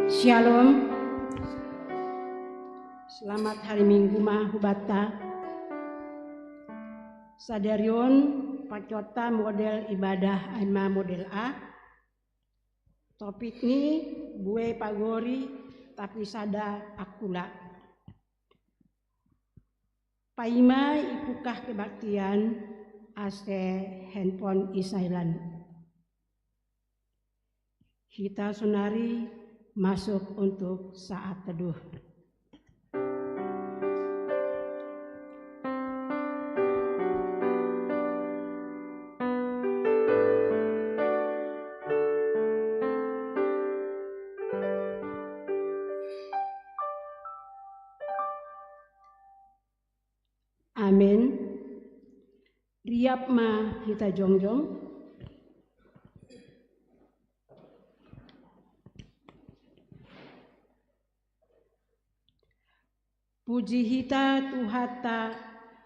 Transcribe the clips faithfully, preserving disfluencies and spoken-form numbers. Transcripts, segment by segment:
Shalom. Selamat hari Minggu ma hubata. Sadarion pakota model ibadah ai ma model A. Topik ni bue pagori tapi sada akula. Paima ipukah kebaktian ase handphone isailan. Kita sonari masuk untuk saat teduh. Amin. Riap ma hita jongjong. Puji hita Tuhanta,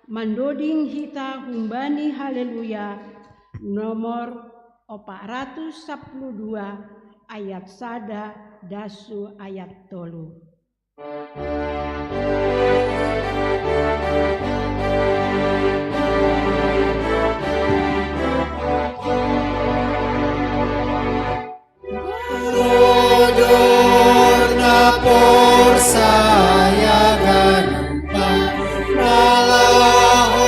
mandoding hita humbani haleluya, nomor opat ratus sapuluh dua ayat sada dasu ayat tolu. Dorna porsaya ganupa, malahon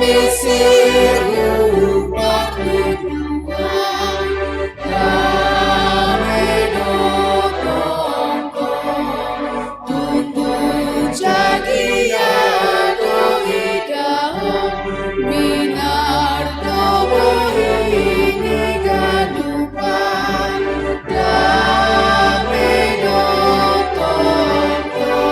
misir upak ni Tuhan, dame do tongtong tutu jagia do ida, minar do bohi ni ganupa, dame do tongtong.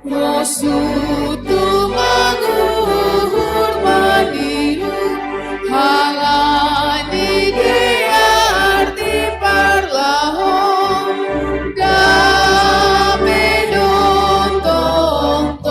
Rosutu manguhur maniru, halani de arti parlahon, dame do tongtong.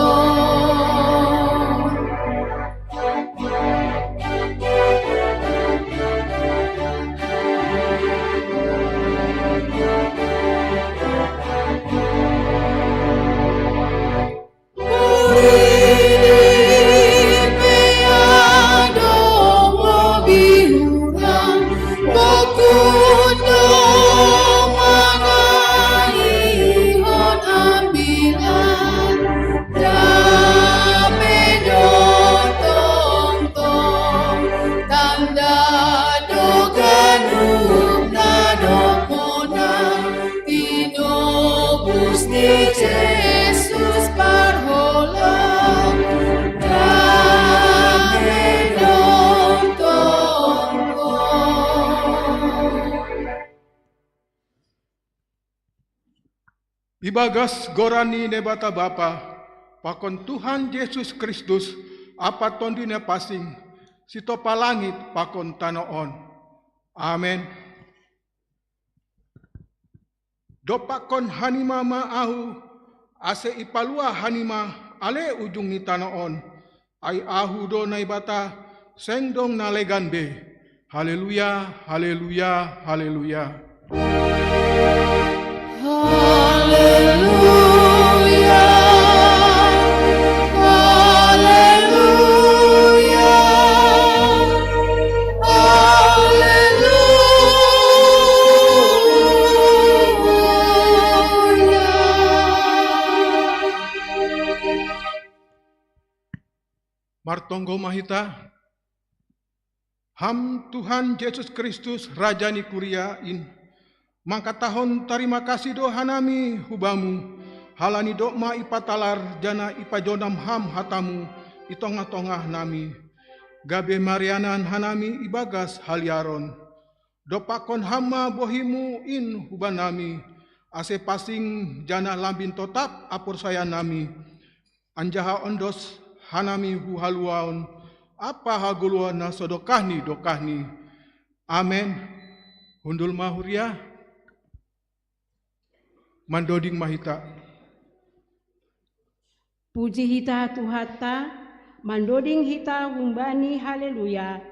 Tinobus ni Jesus parholong, dame do tongtong. Ibagas goran ni Debata Bapa, pakon Tuhan Jesus Kristus, Ampa Tonduy Napansing, sitopa langit pakon tano on. Amen. Dopakkon hanima ma ahu, ase ipaluah hanima ale ujung ni tano on. Ai ahu do Naibata, seng dong na legan be. Haleluya, haleluya, haleluya. Haleluya, haleluya, haleluya. Tonggo ma hita. Ham Tuhan Jesus Kristus, Raja ni kuria in, mangkatahon tarima kasih do hanami hu Bamu, halani domma ipatalar janah ipajonam Ham hataMu i tongah-tongah nami, gabe marianan hanami ibagas haliaron. Dompakkon Ham ma bohi-Mu in hubannami, ase pansing janah lambin totap haporsayaannami, anjaha ondos hanami hu haluaon ampa hagoluhan na so dokah ni dokahni. Amen. Hundul ma huria. Mandoding ma hita. Puji hita Tuhanta, mandoding hita humbani Haleluya,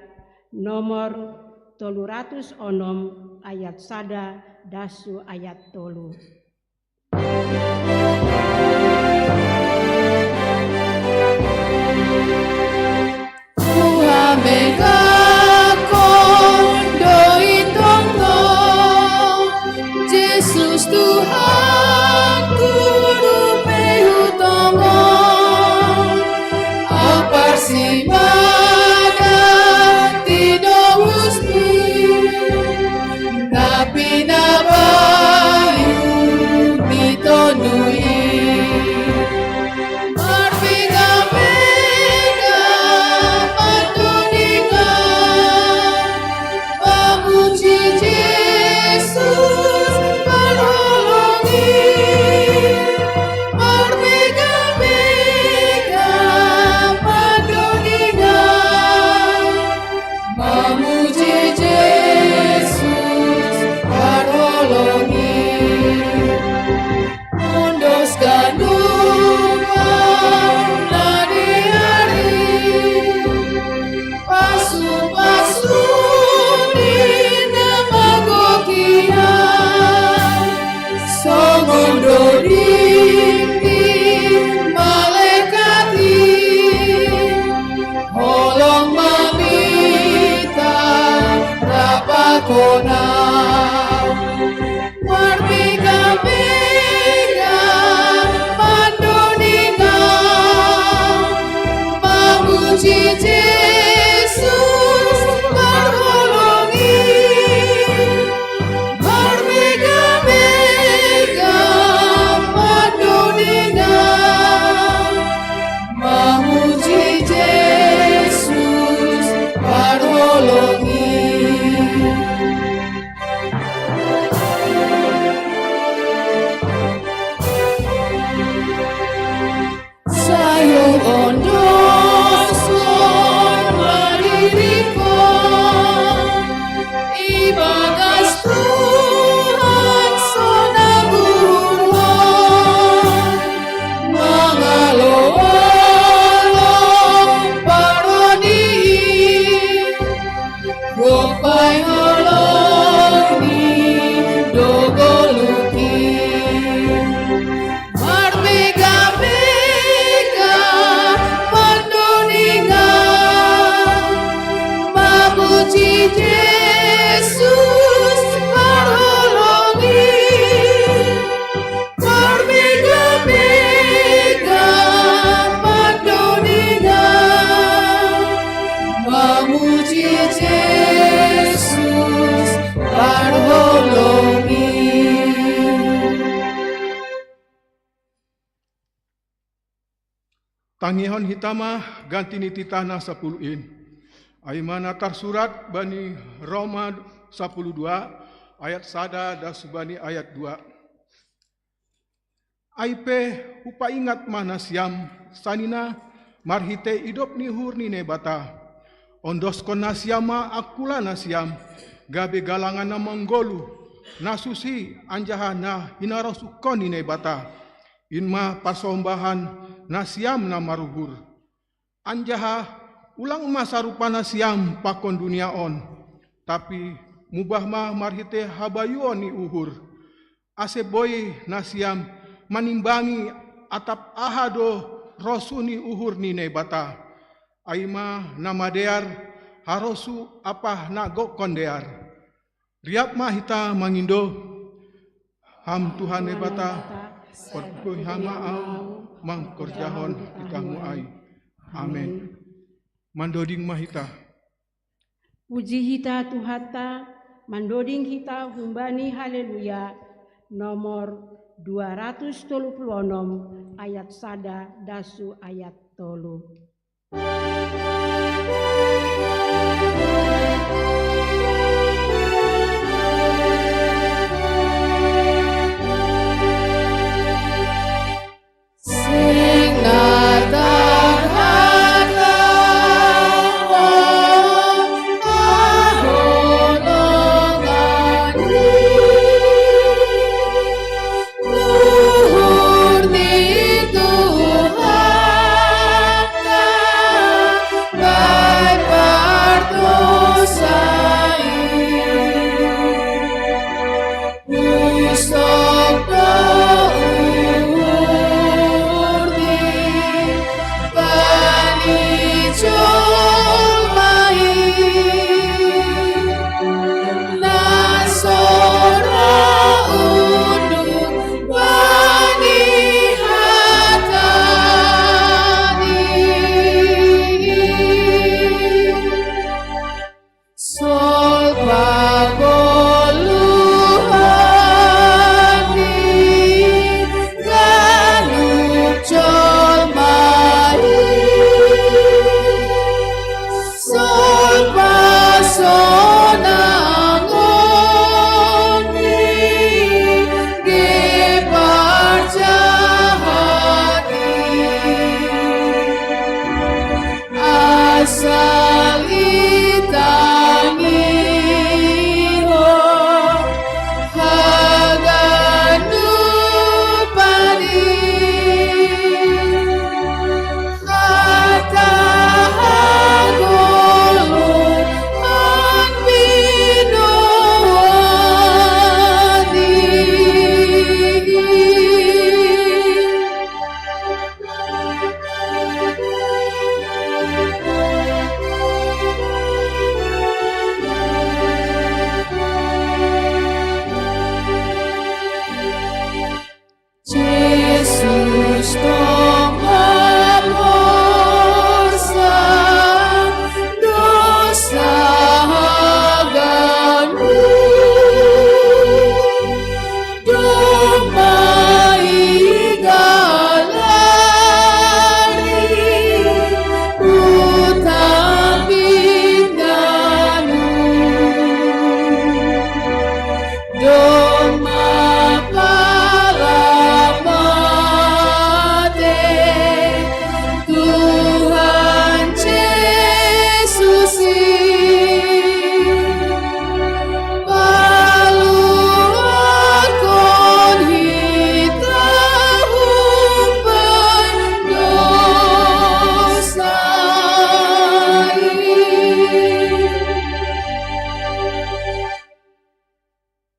nomor tolu ratus onom, ayat sada das tu ayat tolu. Tuhan mengako dohot tonggo, Jesus Tuhanku, dohot tonggo, amparsimada ti dohusni, na pinabayu ni tondui. Marbega-bega mandodingan, mamuji Jesus parholong i. Marbega-bega mandodingan, mamuji Jesus parholong i. Ondos ganup na di ari, pasu-pasu ni na manggoki i, songon doding ni malekat i, holong ma hita rap pakon Ham. Marbega-bega mandodingan, mamuji Jesus parholong i. Marbega-bega mandodingan, mamuji Jesus parholong i. Sayup ondoskon ma diringkon, ibagas Tuhan so naguruhon, mangalo-alo parodi i. Gok pe holong ni do goluh i. Marbega-bega mandodingan, mamuji Jesus parholong i. Marbega-bega mandodingan, mamuji Jesus parholong i. Tangihon hita ma ganti ni titah na sapuluh in. Ai ma na tarsurat bani Roma sapuluh dua, ayat sada das bani ayat dua. Ai pe hupaingat ma nasiam, sanina, marhitei idop ni uhur ni Naibata. Ondoskon nasiam ma angkula nasiam, gabe galangan na manggoluh, na suci anjaha na hinarosuhkon ni Naibata. In ma parsombahan nasiam na maruhur. Anjaha ulang ma sarupa nasiam pakon dunia on, tapi mubah ma marhitei habayuon ni uhur, ase boi nasiam manimbangi atap aha do rosuh ni uhur ni Naibata, ai ma na madear, harosuh ampa na gokkon dear. Riap ma hita mangindo. Ham Tuhan Naibata, pargogohi Ham ma ahu mangkorjahon titah-Mu ai. Amen. Mandoding ma hita. Puji hita Tuhanta, mandoding hita humbani Haleluya, nomor dua ratus tolu puluh onom, ayat sada dasu ayat tolu.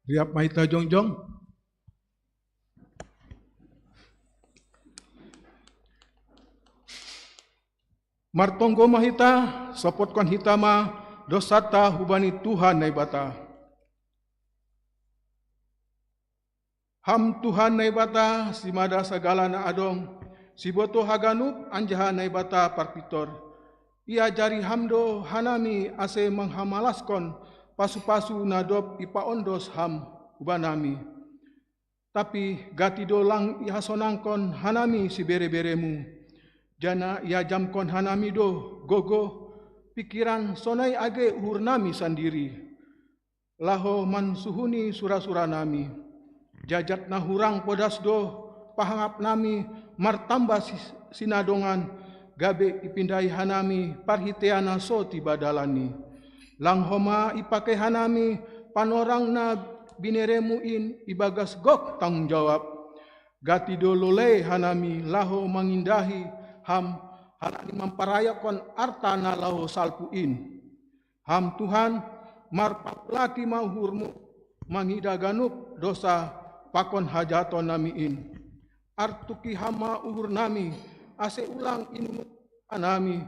Riap ma hita jongjong. Martonggo ma hita, sopotkon hita ma dosanta hubani Tuhan Naibata. Ham Tuhan Naibata, simada sagala na adong, siboto haganup anjaha Naibata parpintor. Iajari Ham do hanami ase manghamallaskon pasu-pasu na dob ipaondos Ham hubanami. Tapi gati do lang ihasonangkon hanami sibere-bereMu, janah iajamkon hanami do gogoh, pikiran sonai age uhurnami sandiri, laho mansuhuni sura-suranami. Jajat na hurang podas do pahangapnami martamba si-, sinadongan, gabe ipindahi hanami parhiteian na so tiba dalanni. Lang homa ipakei hanami panorang na binereMu in ibagas gok tanggung jawab. Gati do lolei hanami laho mangindahi Ham halani mamparayakkon arta na laho salpu in. Ham Tuhan, marpangulaki ma uhurMu mangidah ganup dosa pakon hajahatonnami in. Artuki Ham ma uhurnami, ase ulang inunuk hanami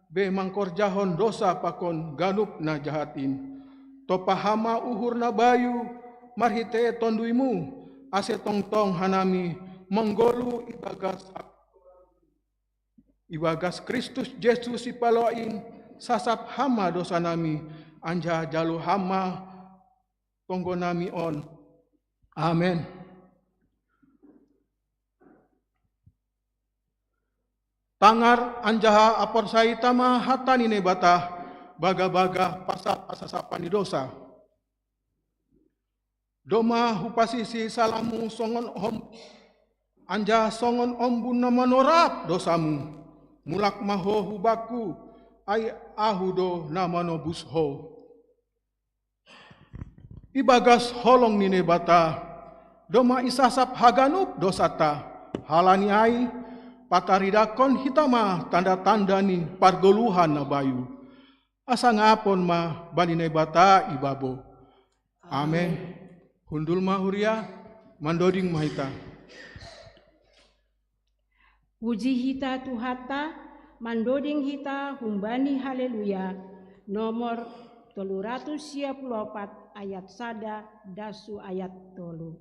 be mangkorjahon dosa pakon ganup na jahat in. Tompa Ham ma uhur na bayu marhitei TonduyMu, ase tongtong hanami manggoluh ibagas, ibagas Kristus Jesus Sipaloak in, sasap Ham ma dosa nami, anjaha jalo Ham ma tonggo nami on. Amen. Tangar anjaha aporsayai hita ma hata ni Naibata, bagabaga pasal hasasapan ni dosa. Domma hupasisi salamu songon om, anjaha songon ombun na manorap dosamu. Mulak ma ho hu Bakku, ai Ahu do na manobus ho. Ibagas holong ni Naibata, domma isasap haganup dosanta, halani ai, pataridahkon hita ma tanda-tanda ni pargoluhan na bayu. Asa ngapon ma bani Naibata ibabo. Amen. Hundul ma huria, mandoding ma hita. Puji hita Tuhanta, mandoding hita humbani Haleluya, nomor tolu ratus sia puluh opat ayat sada das tu ayat tolu.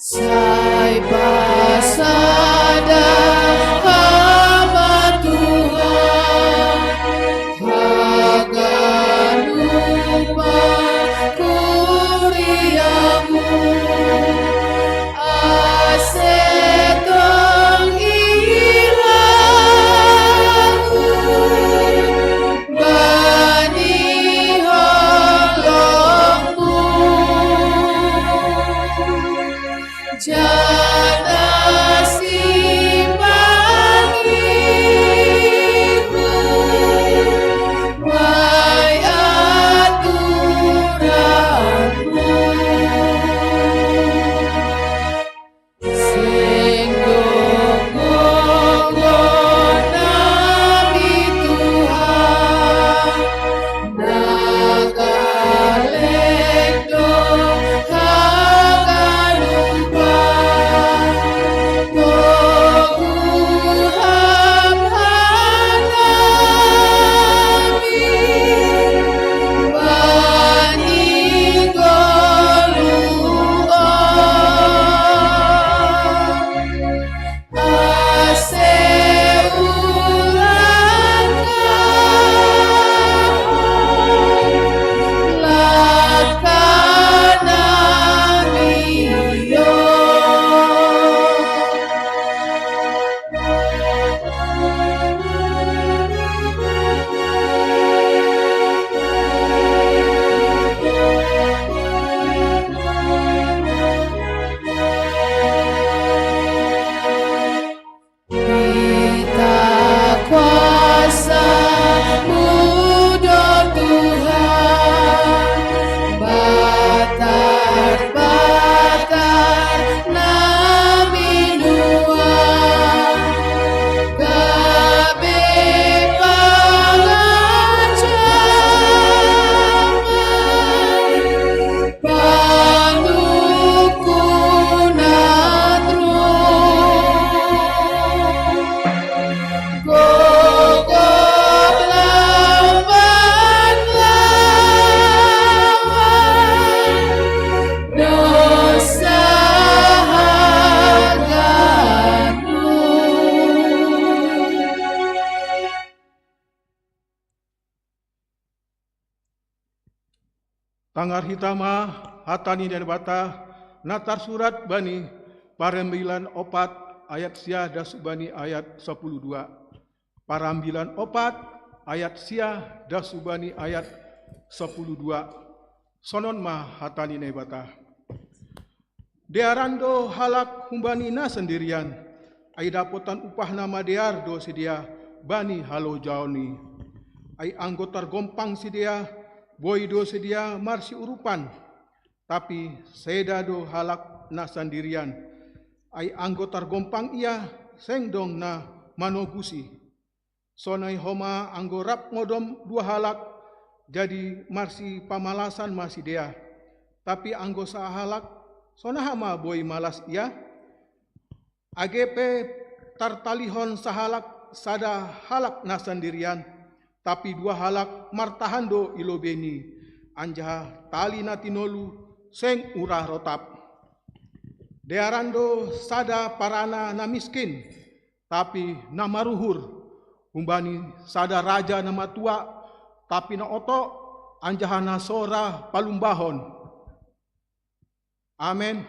Sai pasada Ham ma Tuhan, haganupan kuriamu, ase tong ilahu bani holongmu. Jana simbangihu mai aturanmu. Seng dong gogo nami Tuhan, na galek do haganupan, togu Ham hanami bani goluh on. Ase ulang kahon langkah nami on. Pita kuasamu do Tuhan, batar-batar na minuan, gabe pangancaman, panungkunan roh. Gogoh lamban lawan dosa haganup. Tangar hita ma hata ni Naibata, na tarsurat bani Parambilan opat ayat sia das bani ayat sapuluh dua. Parambilan opat ayat sia das bani ayat sapuluh dua. Sonon ma hata ni Naibata. Dearan do halak humbani na sandirian, ai dapotan upahna madear do sidea bani halojaon i. Ai anggo targompang sidea, boi do sidea marsiurupan, tapi seda do halak na sandirian. Ai anggo targompang ia, seng dong na manobusi. Sonai homa anggo rap modom dua halak, jadi marsipamalasan ma sidea. Tapi anggo sahalak, sonaha ma boi malas ia? Age pe tartalihon sahalak sada halak na sandirian, Tapi dua halak martahan do i lobeiNi, anjaha tali na tinolu seng urah rotap. Dearan do sada parana na miskin, tapi na maruhur, humbani sada raja na matua, tapi na oto, anjaha na so ra palumbahon. Amen.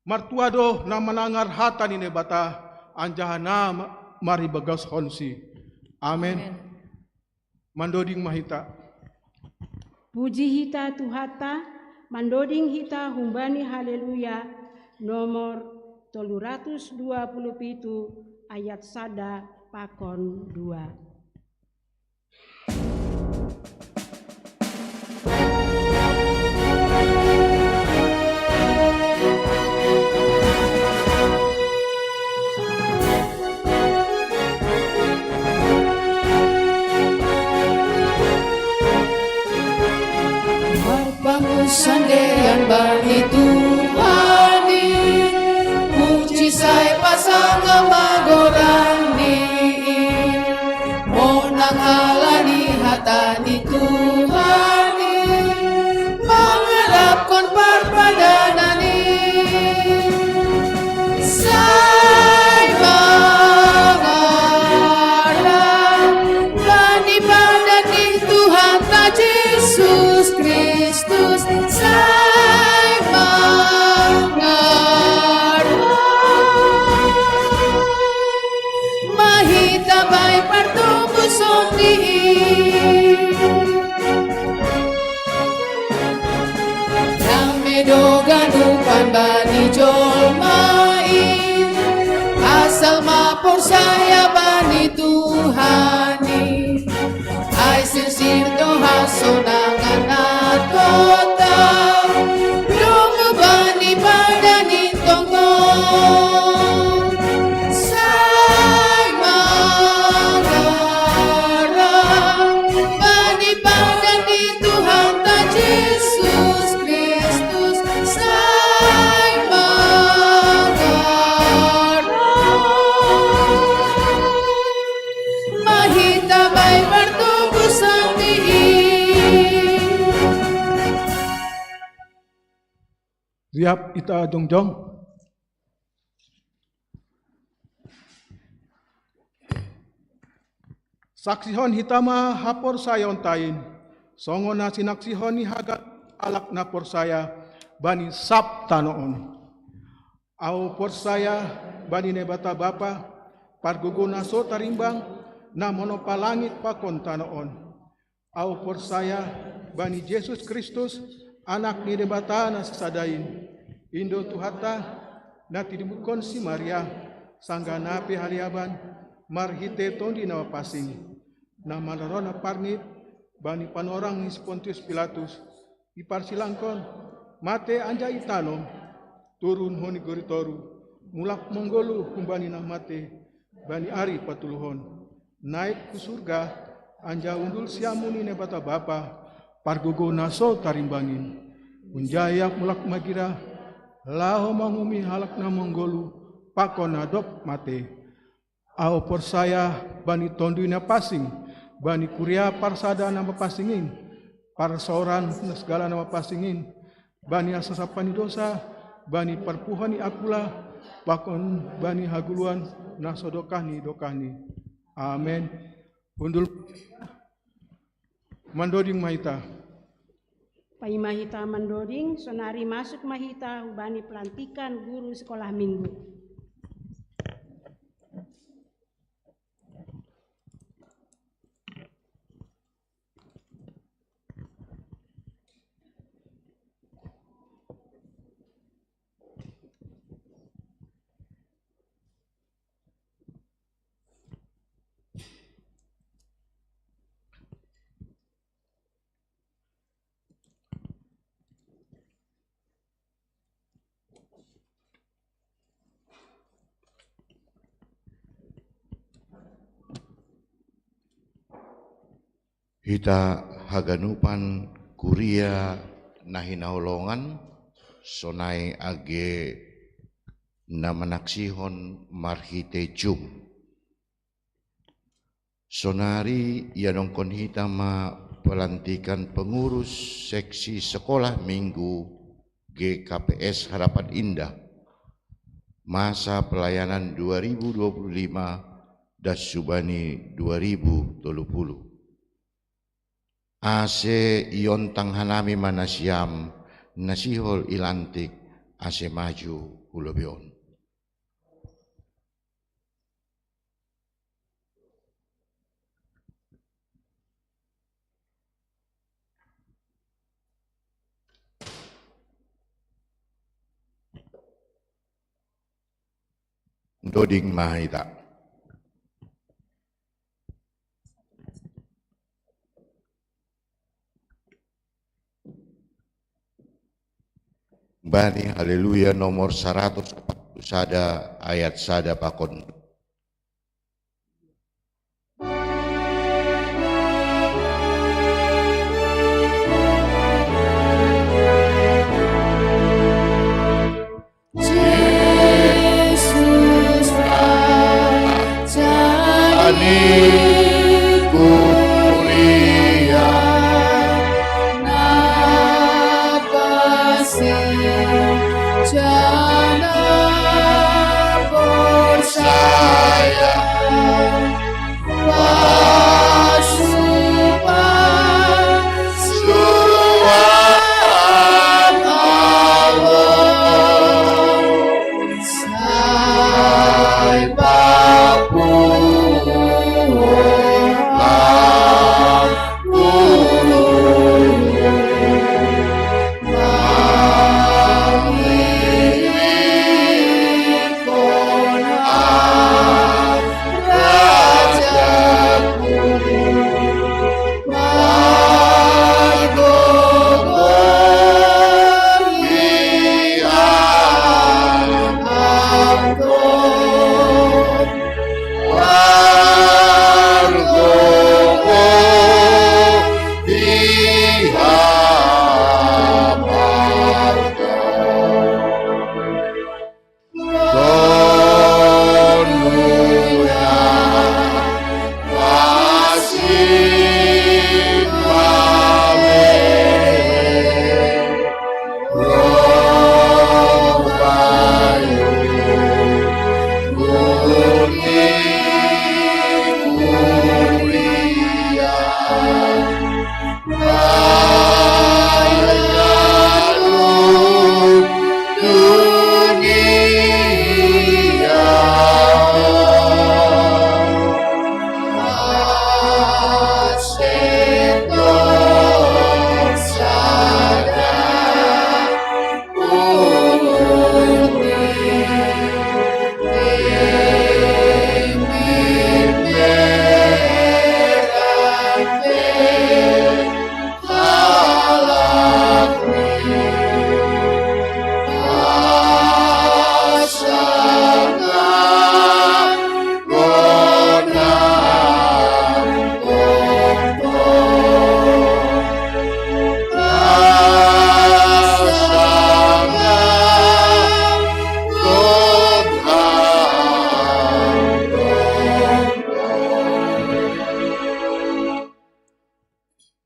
Martua do na manangar hata ni Naibata, anjaha na ma-, maribagaskonsi. Amen. Amen. Mandoding ma hita. Puji hita Tuhanta, mandoding hita humbani Haleluya, nomor tolu ratus dua puluh pitu, ayat sada pakon dua. Marpangusandean bani Tuhan i, puji sai pasangap ma goranNi i, monang halani hata ni Tuhan i, mangarapkon parpadanan i. Sai mangarap bani padan ni Tuhanta Jesus Kristus, sai mangarap ma hita bai partoguson ni i. Dame do ganupan bani jolma i, asal ma porsaya bani Tuhan i. Ai sirsir do hasonangan na total, domu bani padan i tonggo. Sai mangarap bani padan ni Tuhanta Jesus Kristus, sai mangarap ma hita bai partoguson ni i. Riap ita jongjong. Saksihon hita ma haporsayaonta in, songon na sinaksihon ni haganup halak na porsaya bani sab tano on. Ahu porsaya bani Naibata Bapa, pargogo na so tarimbang, na manompa langit pakon tano on. Ahu porsaya bani Jesus Kristus, Anak ni Naibata na sasada in, in do Tuhanta, na tinimuhon si Maria, sanggah na pihaliaban, marhite Tonduy Napapansing, na marnarona parngit bani panorang ni si Pontius Pilatus, iparsilangkon, mate anjaha itanom, turun honi gori toru, mulak manggoluh humbani na mate, bani ari patoluhon, naek hu surga, anjaha hundul siamun ni Naibata Bapa, pargogo na so tarimbang in. Hunjai ia mulak magira, laho manguhumi halak na manggoluh, pakon na dob mate. Ahu porsaya bani Tonduy Napansing, bani kuria parsada na mapansing in, parsaoran sagala na mapansing in, bani hasasapan ni dosa, bani parpuhoan ni angkula, pakon bani hagoluhan na so dokah ni dokahni. Amen. Hundul, mandoding ma hita. Paima hita mandoding, sonari masuk ma hita hubani pelantikan guru sekolah minggu. Hita haganupan kuria na hinaholongan, sonai age na manaksihon marhite Zoom. Sonari ianongkon hita ma pelantikan pengurus seksi sekolah minggu G K P S Harapan Indah, masa pelayanan dua ribu dua puluh lima das subani dua ribu tolu puluh. Ase iontang hanami ma nasiam na sihol ilantik ase maju hu lobei on. Doding ma hita. Bani Haleluya nomor saratus opat puluh sada ayat sada pakon. Jesus Christ, Jani kuria, napasi jana porsaya. Pasupasu Allah, sai papu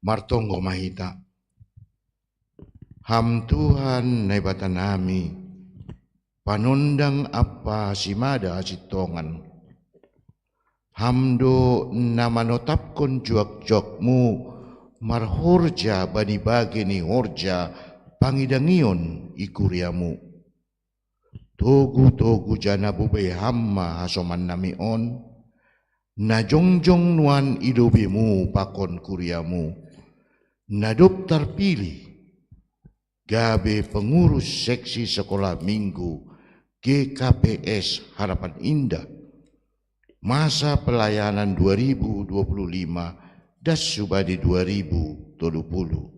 Martonggo ma hita. Ham Tuhan Naibata nami, panondang ampa simada hasintongan. Ham do na manotapkon juak-juakmu marhorja bani bagei ni horja pangidangion i kuriamu. Togu-togu jana bubei ham ma hasomannami on, na jongjong nuan i lobimu pakon kuriamu, na dob tarpilih gabe pengurus seksi sekolah minggu G K P S Harapan Indah, masa pelayanan dua ribu dua puluh lima das subadi dua ribu tolu puluh.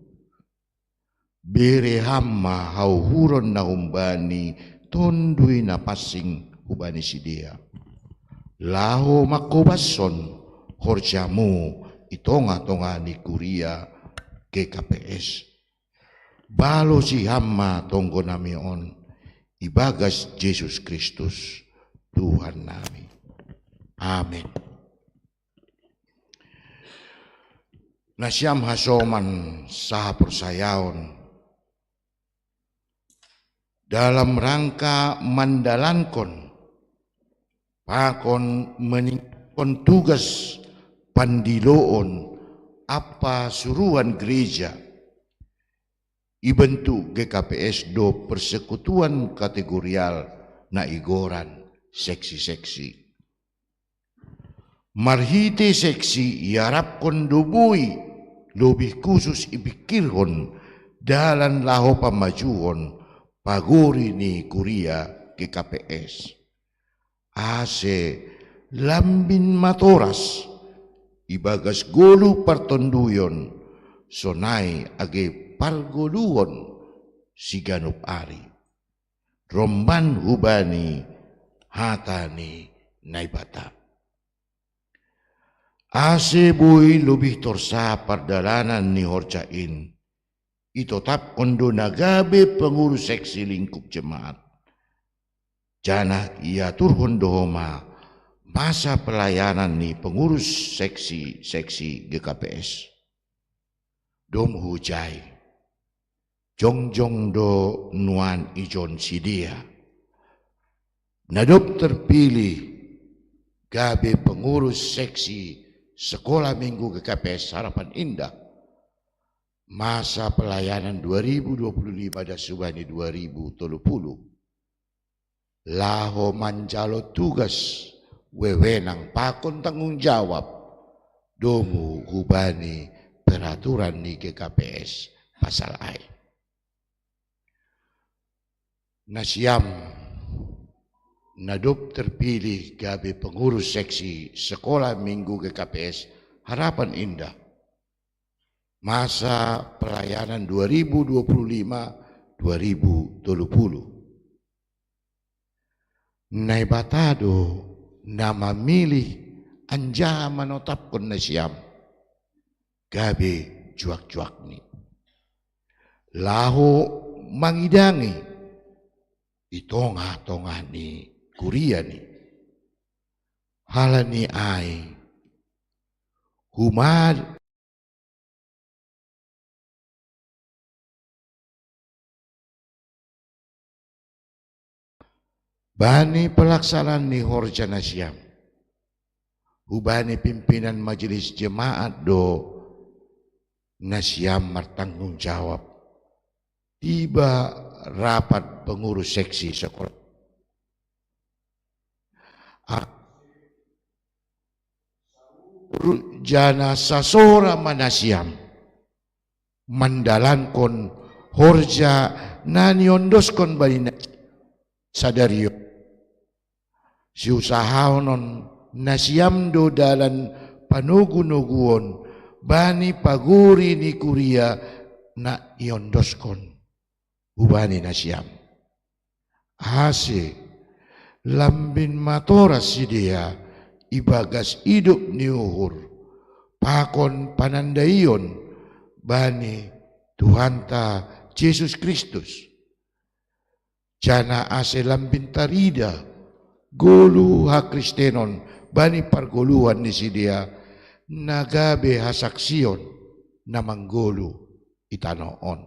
Bere ham ma hauhuron na humbani Tonduy Napansing hubani sidea, laho mangkobashon horjamu i tongah-tongah ni kuria G K P S. Balosi ham ma tonggonami on ibagas Jesus Kristus, Tuhannami. Amen. Nasiam hasoman sahaporsayaon, dalam rangka mandalankon pakon meninggalkon tugas pandiloon ampa suruan gereja, ibentuk G K P S do persekutuan kategorial na igoran seksi-seksi. Marhite seksi iarapkon do boi lobih khusus ipingkirhon dalan laho pamajuhon pagori ni kuria G K P S, ase lambin matoras ibagas goluh partonduyon, sonai age pargoluhon siganup ari, romban hubani hata ni Naibata. Ase boi lobih torsa pardalanan ni horja in, itotapkon do na gabe pengurus seksi lingkup jemaat, janah iaturhon do homa masa pelayanan ni pengurus seksi-seksi G K P S. Dom hujai, jongjong do nuan ijon sidea na dob terpilih gabe pengurus seksi Sekolah Minggu G K P S Harapan Indah, masa pelayanan dua ribu dua puluh lima das hubani dua ribu tolu puluh, laho manjalo tugas, wewenang pakon tanggung jawab domu hubani peraturan ni G K P S pasal ai. Nasiam na dob terpilih gabe pengurus seksi Sekolah Minggu G K P S Harapan Indah, masa pelayanan dua ribu dua puluh lima dua ribu tolu puluh. Naibata do na mamilih anjaha manotapkon nasiam gabe juak-juakni, laho mangidangi i tongah-tongah ni kuriani. Halani ai, huma bani pelaksanaan ni horja nasiam, hubani pimpinan majelis jemaat do nasiam martanggung jawab. Tiba rapat pengurus seksi sekolah, janah sasora ma nasiam mandalankon horja na niondoskon bani nasiam sadari on. Siusahaonon nasiam do dalan panogu-noguon bani pagori ni kuria na iondoskon hubani nasiam, ase lambin matoras sidea ibagas idop ni uhur pakon panandaion bani Tuhanta Jesus Kristus, janah ase lambin tarida goluh hakristenon bani pargoluhan ni sidea, na gabe hasaksion na manggoluh i tanoh on.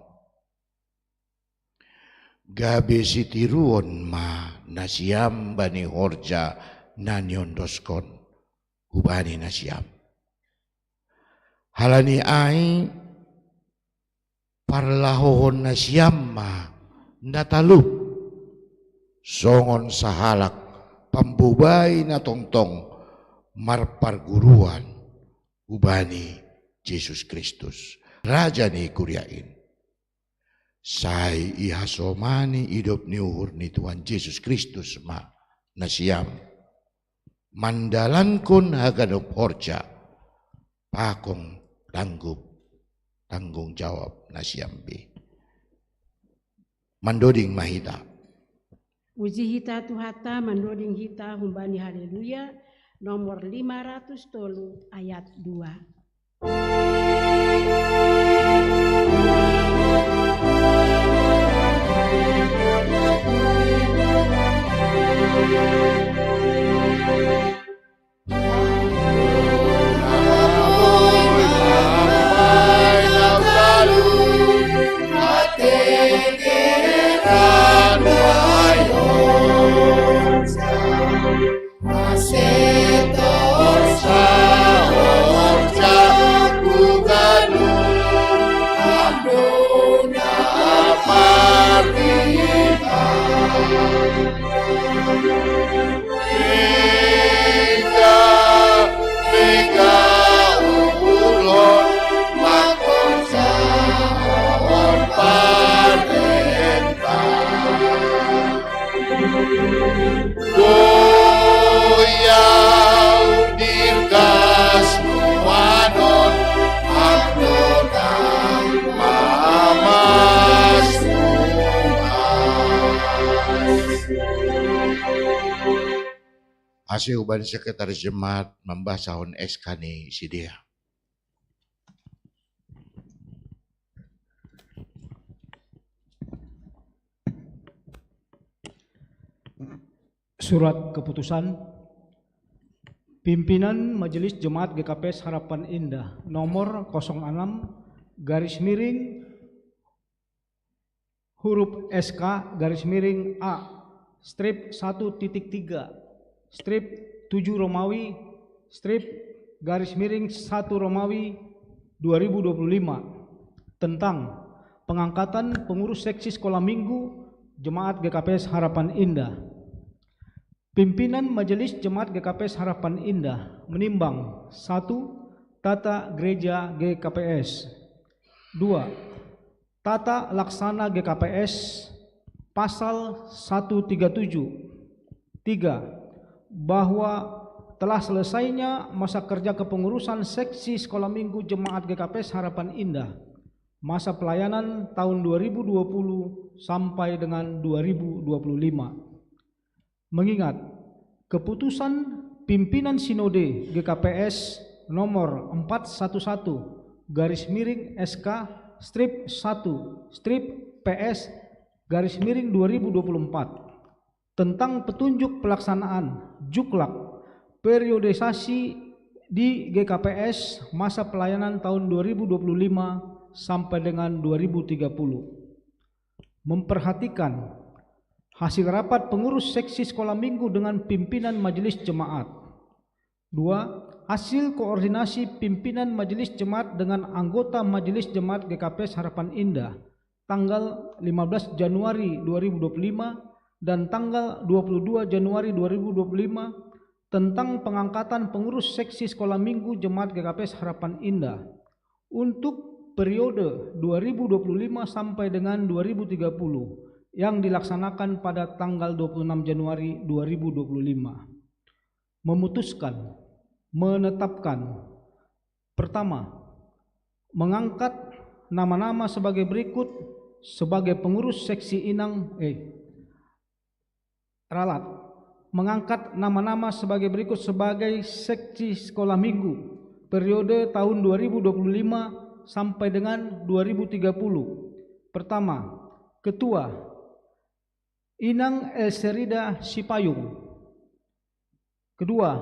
Gabe sitiruon ma nasiam bani horja na niondoskon hubani nasiam. Halani ai, parlahohon nasiam ma na talup, songon sahalak pambobai na tongtong marparguruan hubani Jesus Kristus, Raja ni kuria in. Sai ihasomani idop ni uhur ni Tuhan Jesus Kristus ma nasiam mandalankon haganup horja pakon tanggung, tanggung jawab nasiam be. Mandoding ma hita. Puji hita Tuhanta, mandoding hita humbani Haleluya nomor lima ratus tolu ayat dua. Mega, mega ulon, makon saon parentah. Goyang dirgas muanon, hak dodang mamas. Asi uban sekretaris jemaat mambasahon S K ni sidea. Surat keputusan Pimpinan Majelis Jemaat G K P S Harapan Indah nomor kosong enam garis miring huruf S K garis miring A strip satu titik tiga strip tujuh Romawi strip garis miring satu Romawi dua ribu dua puluh lima tentang pengangkatan pengurus seksi sekolah minggu Jemaat G K P S Harapan Indah. Pimpinan Majelis Jemaat G K P S Harapan Indah menimbang: satu, tata gereja G K P S. Dua, tata laksana G K P S pasal satu tiga tujuh. Tiga, bahwa telah selesainya masa kerja kepengurusan seksi sekolah minggu jemaat G K P S Harapan Indah, masa pelayanan tahun dua ribu dua puluh sampai dengan dua ribu dua puluh lima. Mengingat keputusan pimpinan Sinode G K P S nomor empat satu satu garis miring S K strip satu strip P S garis miring dua ribu dua puluh empat tentang petunjuk pelaksanaan juklak periodisasi di G K P S masa pelayanan tahun dua ribu dua puluh lima sampai dengan dua ribu tiga puluh. Memperhatikan hasil rapat pengurus seksi sekolah minggu dengan pimpinan majelis jemaat. Dua, hasil koordinasi pimpinan majelis jemaat dengan anggota majelis jemaat G K P S Harapan Indah tanggal lima belas Januari dua ribu dua puluh lima dan tanggal dua puluh dua Januari dua ribu dua puluh lima tentang pengangkatan pengurus seksi sekolah minggu jemaat G K P S Harapan Indah untuk periode dua ribu dua puluh lima sampai dengan dua ribu tiga puluh yang dilaksanakan pada tanggal dua puluh enam Januari dua ribu dua puluh lima. Memutuskan, menetapkan: pertama, mengangkat nama-nama sebagai berikut sebagai pengurus seksi inang, eh, ralat. Mengangkat nama-nama sebagai berikut sebagai seksi sekolah minggu periode tahun dua ribu dua puluh lima sampai dengan dua ribu tiga puluh. Pertama, ketua, Inang Elserida Sipayung. Kedua,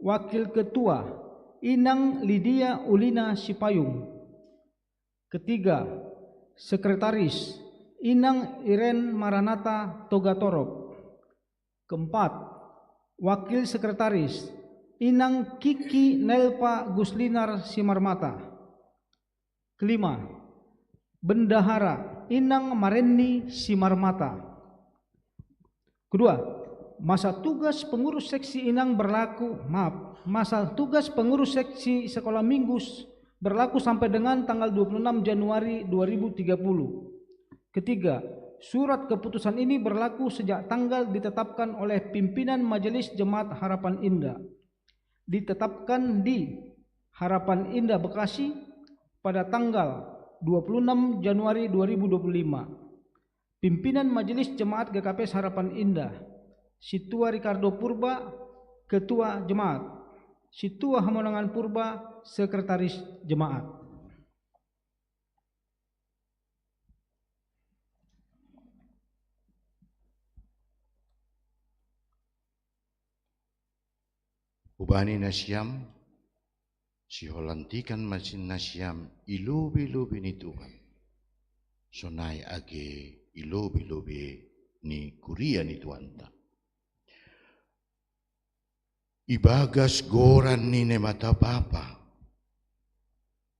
wakil ketua, Inang Lydia Ulina Sipayung. Ketiga, sekretaris, Inang Iren Maranata Togatorop. Keempat, wakil sekretaris, Inang Kiki Nelpa Guslinar Simarmata. Kelima, bendahara, Inang Marenni Simarmata. Kedua, masa tugas pengurus seksi inang berlaku, maaf, masa tugas pengurus seksi sekolah minggu s-, berlaku sampai dengan tanggal dua puluh enam Januari dua ribu tiga puluh. Ketiga, surat keputusan ini berlaku sejak tanggal ditetapkan oleh pimpinan Majelis Jemaat Harapan Indah. Ditetapkan di Harapan Indah, Bekasi pada tanggal dua puluh enam Januari dua ribu dua puluh lima. Pimpinan Majelis Jemaat G K P S Harapan Indah, Situa Ricardo Purba, Ketua Jemaat. Situa Hamonangan Purba, Sekretaris Jemaat. Ubani nasiam, siholantikan masin nasiam i lobi-lobi ni Tuhan. Sonai age i lobi-lobi ni kuria ni Tuhanta. Ibagas goran ni Naimata Bapa,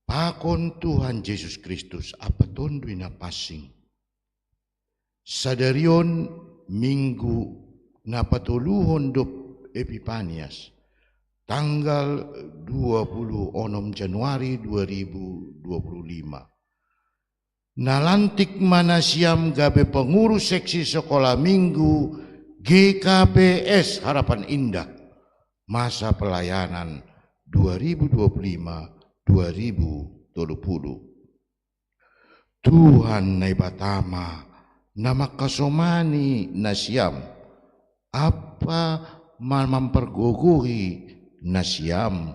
pakon Tuhan Jesus Kristus ampa Tonduy Napansing, sadarion Minggu na patoluhon dob Epipanias, tanggal dua puluh onom Januari dua ribu dua puluh lima. Nalantik ma nasiam gabe pengurus seksi sekolah minggu G K P S Harapan Indah, masa pelayanan dua ribu dua puluh lima dua ribu tolu puluh. Tuhan Naibata ma na mangkasomani nasiam, ampa ma mampargogohi nasiam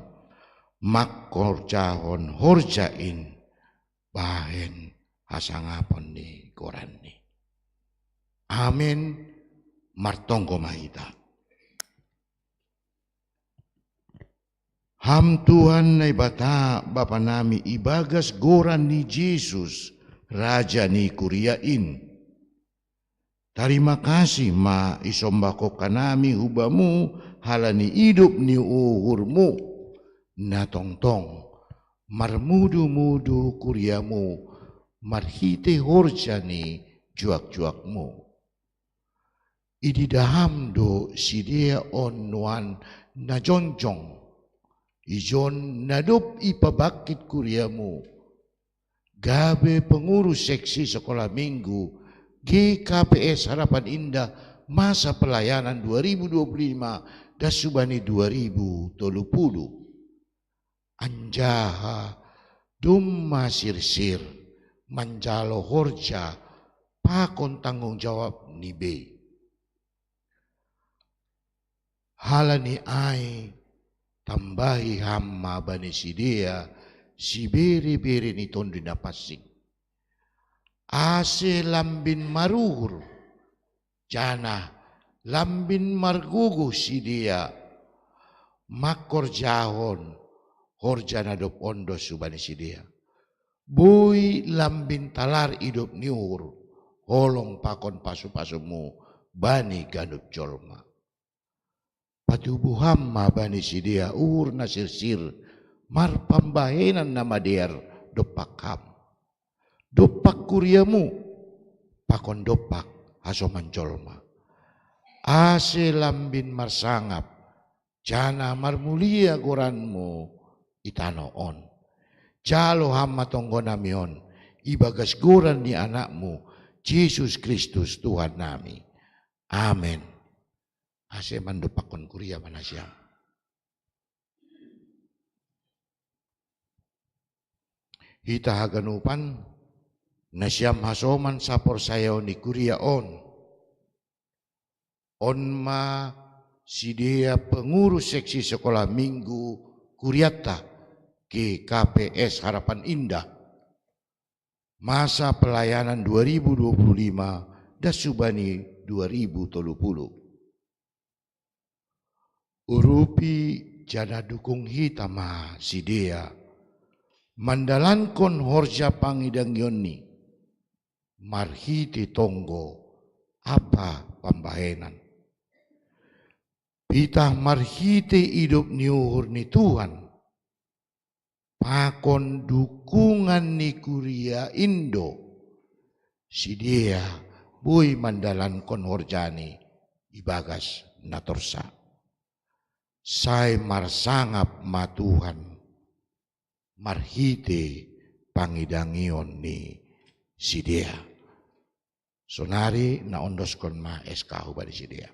mangkorjahon horja in bahen hasangapon ni goranNi. Amen. Martonggo ma hita. Ham Tuhan Naibata Bapa nami, ibagas goran ni Jesus, Raja ni kuria in, tarima kasih ma isombahkon hanami hu Bamu halani idop ni uhurMu, na tongtong marmudu-mudu kuriaMu marhitei horja ni juak-juakMu. Ididah Ham do sidea on nuan na jongjong, ijon na dob ipabangkit kuriaMu, gabe pengurus seksi sekolah minggu G K P S Harapan Indah, masa pelayanan dua ribu dua puluh lima das hubani dua ribu tolu puluh. Anjaha domma sirsir manjalo horja pakon tanggung jawabni be. Halani ai tambahi Ham ma bani sidea sibere-bere ni Tonduy Napansing, ase lambin maruhur, janah lambin margogoh sidea mangkorjahon horja na dob ondos hubani sidea. Boi lambin talar idop ni uhur, holong pakon pasu-pasuMu bani ganup jolma. Patubuh Ham ma bani sidea uhur na sirsir marpambahenan na madear dompak Ham, dompak kuriaMu, pakon dompak hasoman jolma, ase lambin marsangap janah marmulia goranMu i tanoh on. Jalo Ham ma tonggonami on, ibagas goran ni AnakMu, Jesus Kristus Tuhannami. Amen. Ase mandompakkon kuria ma nasiam. Hita haganupan, nasiam hasoman saporsayaon ni kuria on, on ma sidea pengurus seksi sekolah minggu kurianta G K P S Harapan Indah, masa pelayanan dua ribu dua puluh lima das hubani dua ribu tolu puluh. Urupi janah dukung hita ma sidea mandalankon horja pangidangionni marhitei tonggo ampa pambahenan. Pitah marhitei idop ni uhur ni Tuhan pakon dukungan ni kuria in do sidea boi mandalankon horjani ibagas na torsa. Sai marsangap ma Tuhan marhitei pangidangion ni sidea. Sonari naondoskon ma S K hubani sidea.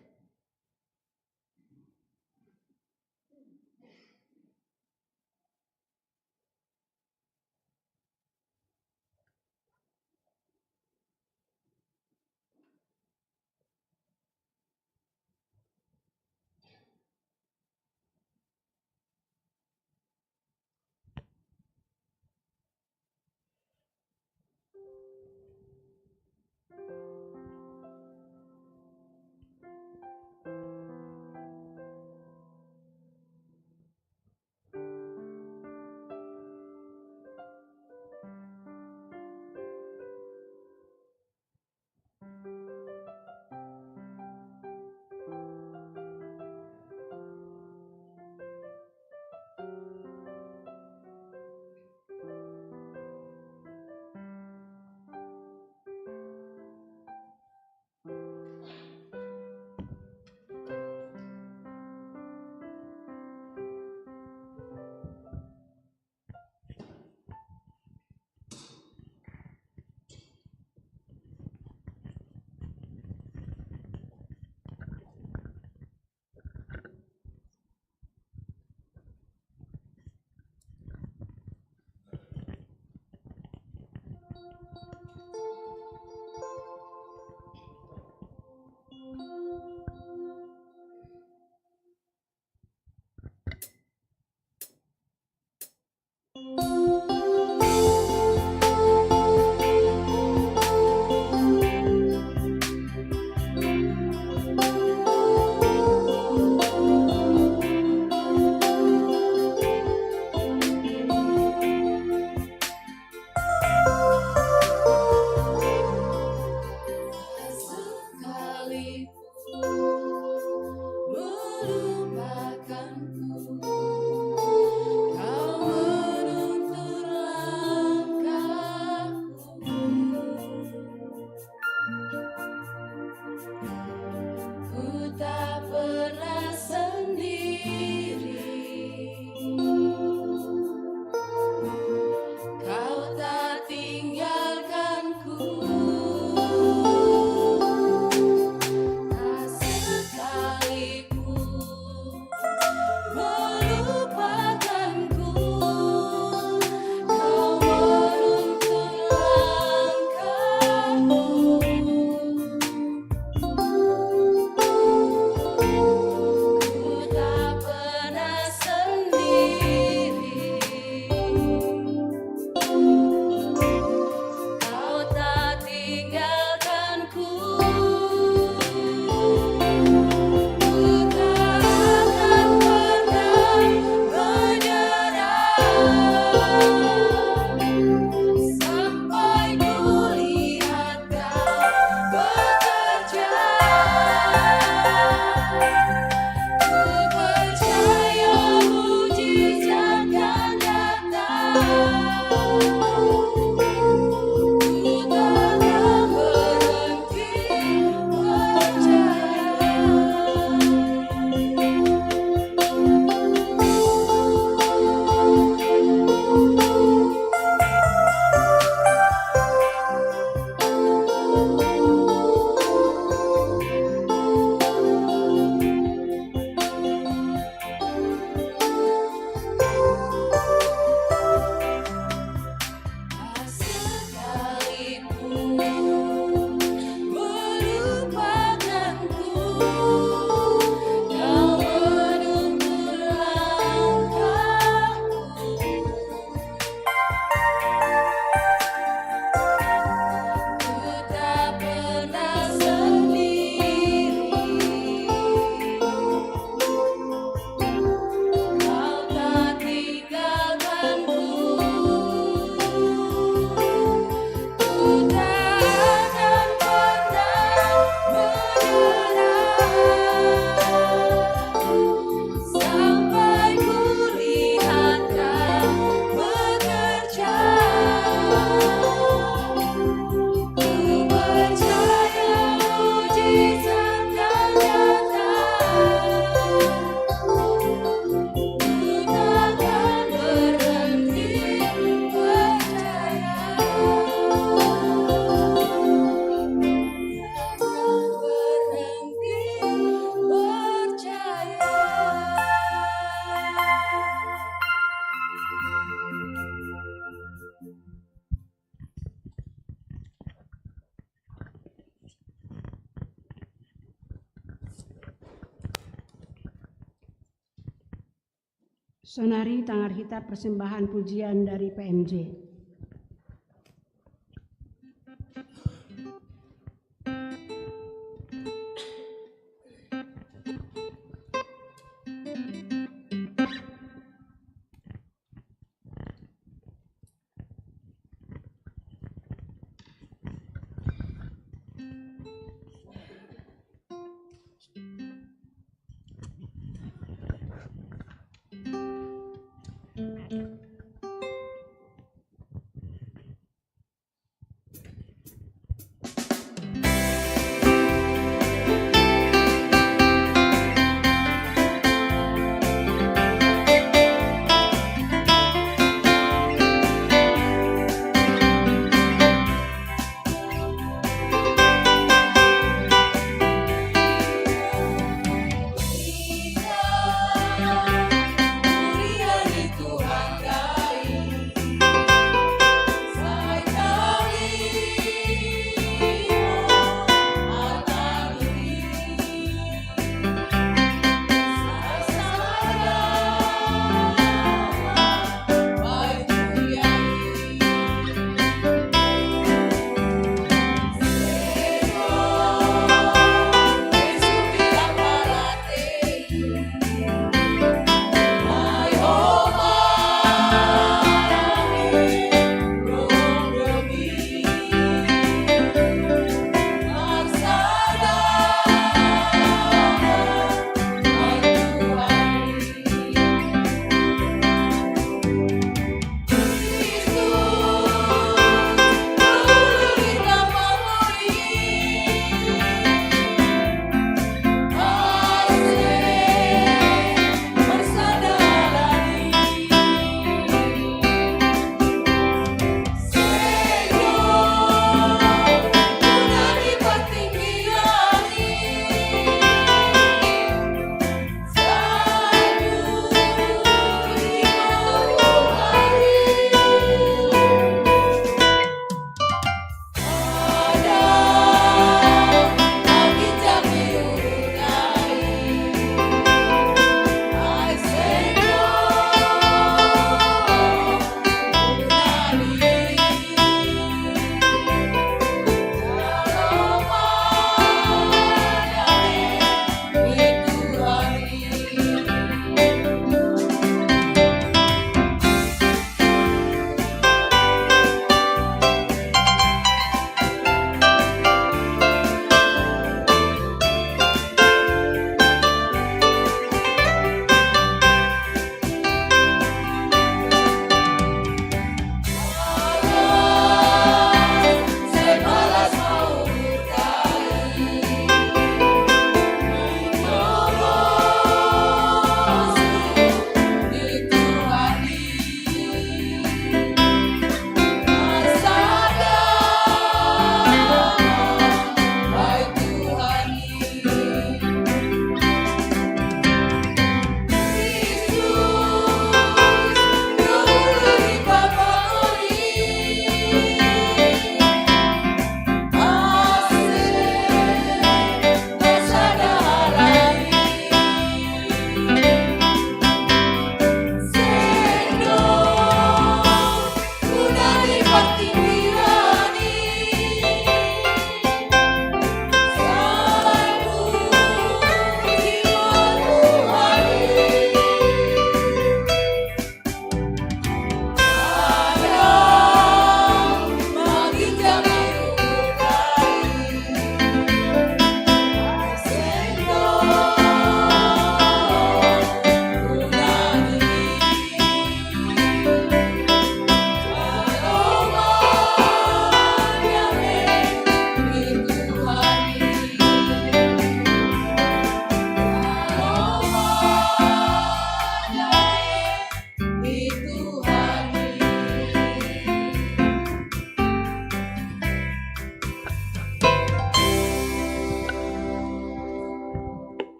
Sonari tangar hita persembahan pujian dari P M J.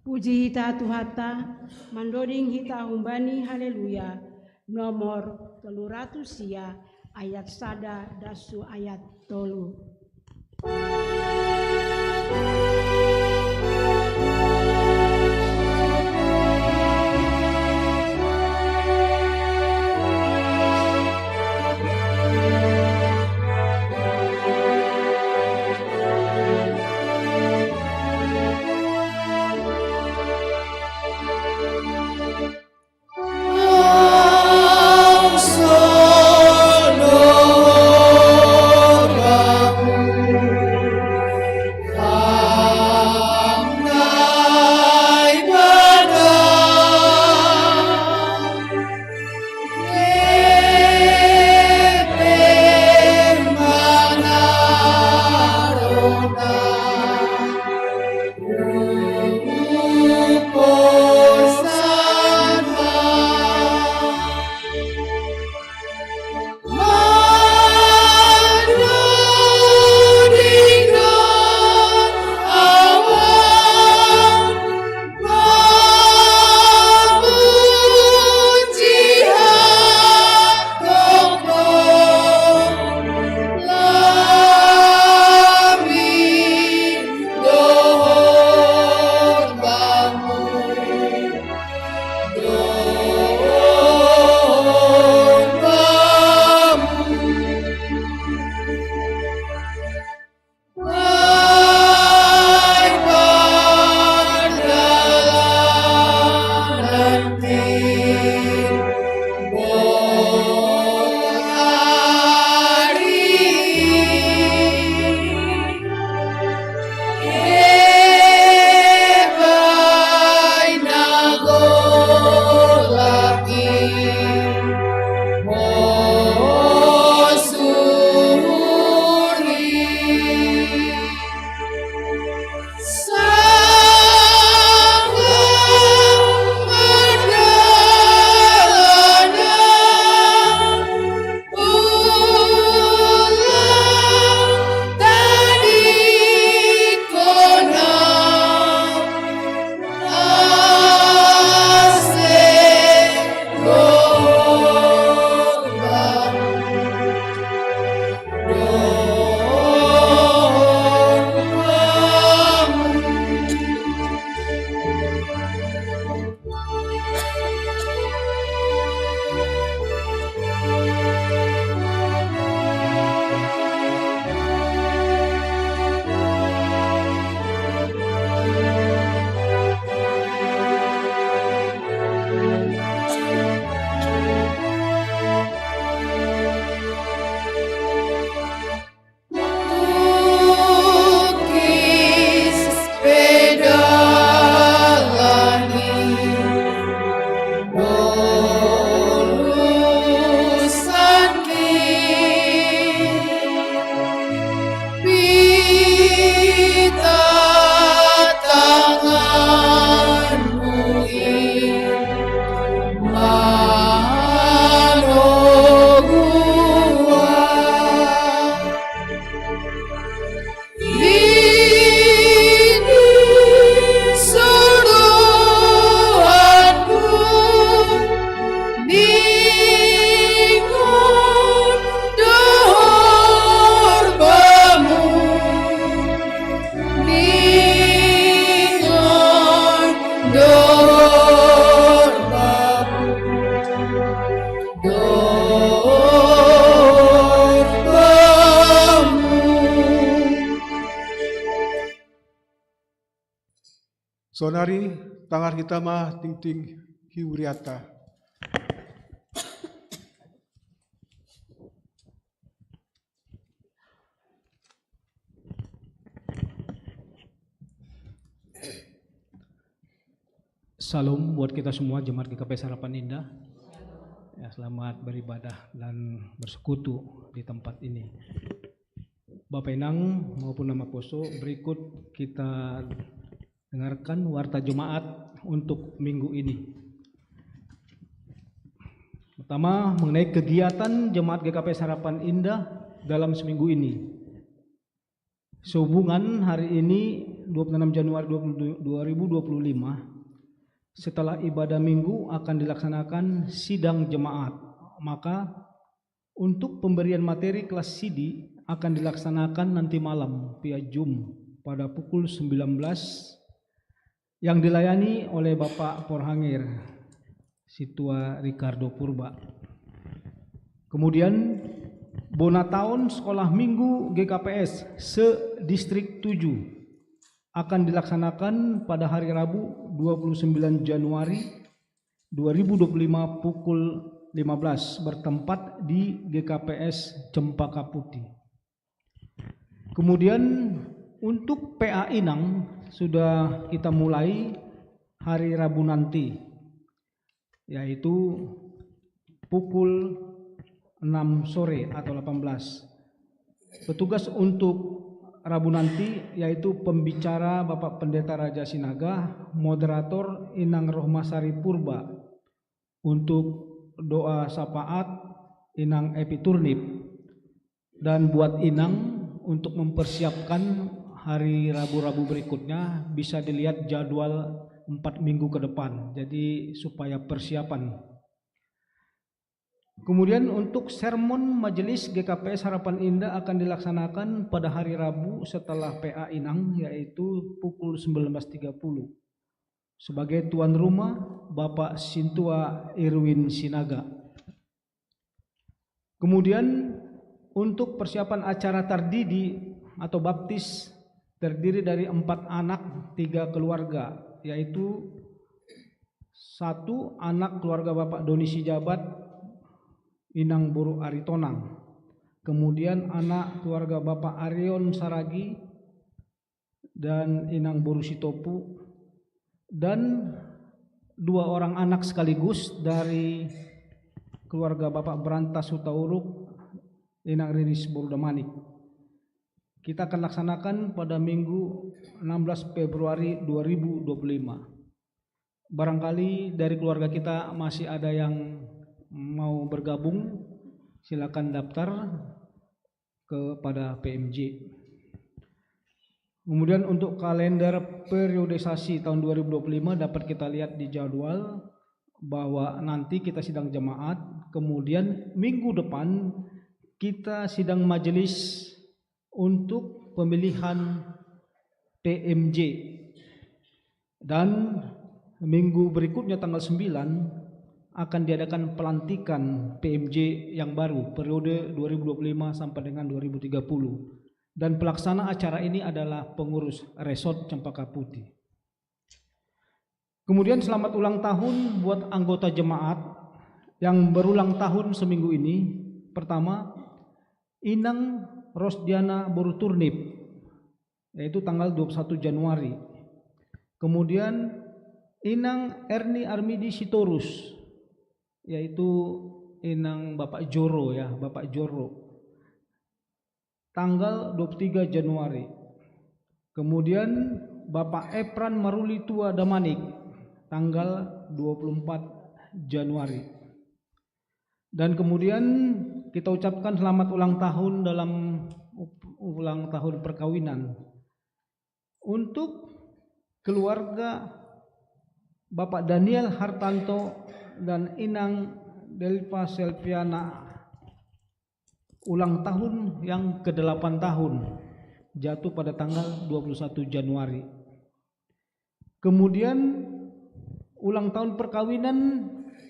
Puji hita Tuhata, mandoding hita humbani haleluya, nomor tolu ratus sia, ayat sada dasu ayat tolu. Saudari, tangar hita ma tingting hiuriata. Salam buat kita semua jemaat G K P Sarapan Indah. Ya, selamat beribadah dan bersekutu di tempat ini. Bapak Inang maupun Ama Poso, berikut kita dengarkan warta jemaat untuk minggu ini. Pertama, mengenai kegiatan jemaat G K P Sarapan Indah dalam seminggu ini. Sehubungan hari ini dua puluh enam Januari dua puluh, dua ribu dua puluh lima, setelah ibadah minggu akan dilaksanakan sidang jemaat. Maka untuk pemberian materi kelas sidi akan dilaksanakan nanti malam via Zoom pada pukul sembilan belas, yang dilayani oleh Bapak Porhangir Situa Ricardo Purba. Kemudian, bona taon sekolah minggu G K P S se-Distrik tujuh akan dilaksanakan pada hari Rabu dua puluh sembilan Januari dua ribu dua puluh lima pukul lima belas, bertempat di G K P S Cempaka Putih. Kemudian, untuk P A Inang sudah kita mulai hari Rabu nanti, yaitu pukul enam sore atau delapan belas. Petugas untuk Rabu nanti yaitu pembicara Bapak Pendeta Raja Sinaga, moderator Inang Rohmasari Purba, untuk doa syafaat Inang Epi Turnip, dan buat Inang untuk mempersiapkan hari Rabu-Rabu berikutnya, bisa dilihat jadwal empat minggu ke depan. Jadi, supaya persiapan. Kemudian, untuk sermon Majelis G K P S Harapan Indah akan dilaksanakan pada hari Rabu setelah P A Inang, yaitu pukul sembilan belas tiga puluh. Sebagai tuan rumah, Bapak Sintua Irwin Sinaga. Kemudian, untuk persiapan acara tardidi atau baptis terdiri dari empat anak, tiga keluarga, yaitu satu anak keluarga Bapak Doni Sijabat, Inang Boru Aritonang. Kemudian, anak keluarga Bapak Arion Saragi dan Inang Boru Sitopu, dan dua orang anak sekaligus dari keluarga Bapak Berantas Hutauruk, Inang Riris Boru Damanik. Kita akan laksanakan pada Minggu enam belas Februari dua ribu dua puluh lima. Barangkali dari keluarga kita masih ada yang mau bergabung, silakan daftar kepada P M J. Kemudian, untuk kalender periodisasi tahun dua ribu dua puluh lima dapat kita lihat di jadwal bahwa nanti kita sidang jemaat, kemudian minggu depan kita sidang majelis untuk pemilihan P M J. Dan minggu berikutnya, tanggal sembilan, akan diadakan pelantikan P M J yang baru periode dua ribu dua puluh lima sampai dengan dua ribu tiga puluh. Dan pelaksana acara ini adalah pengurus Resort Cempaka Putih. Kemudian, selamat ulang tahun buat anggota jemaat yang berulang tahun seminggu ini. Pertama, Inang Rosdiana Boru Turnip, yaitu tanggal dua puluh satu Januari. Kemudian, Inang Erni Armidi Sitorus, yaitu Inang Bapak Joro, ya, Bapak Joro, tanggal dua puluh tiga Januari. Kemudian, Bapak Epran Maruli Tua Damanik, tanggal dua puluh empat Januari. Dan kemudian, kita ucapkan selamat ulang tahun dalam up-, ulang tahun perkawinan untuk keluarga Bapak Daniel Hartanto dan Inang Delva Selviana, ulang tahun yang kedelapan tahun, jatuh pada tanggal dua puluh satu Januari. Kemudian, ulang tahun perkawinan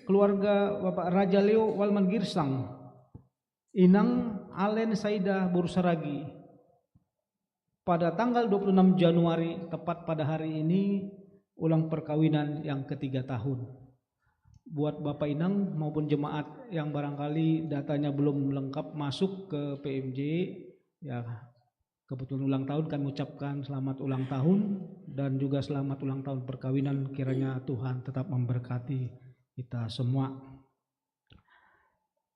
keluarga Bapak Raja Leo Walman Girsang, Inang Alen Saida Boru Saragi, pada tanggal dua puluh enam Januari, tepat pada hari ini, ulang perkawinan yang ketiga tahun. Buat Bapak Inang maupun jemaat yang barangkali datanya belum lengkap masuk ke P M J, ya, kebetulan ulang tahun, kami ucapkan selamat ulang tahun dan juga selamat ulang tahun perkawinan. Kiranya Tuhan tetap memberkati kita semua.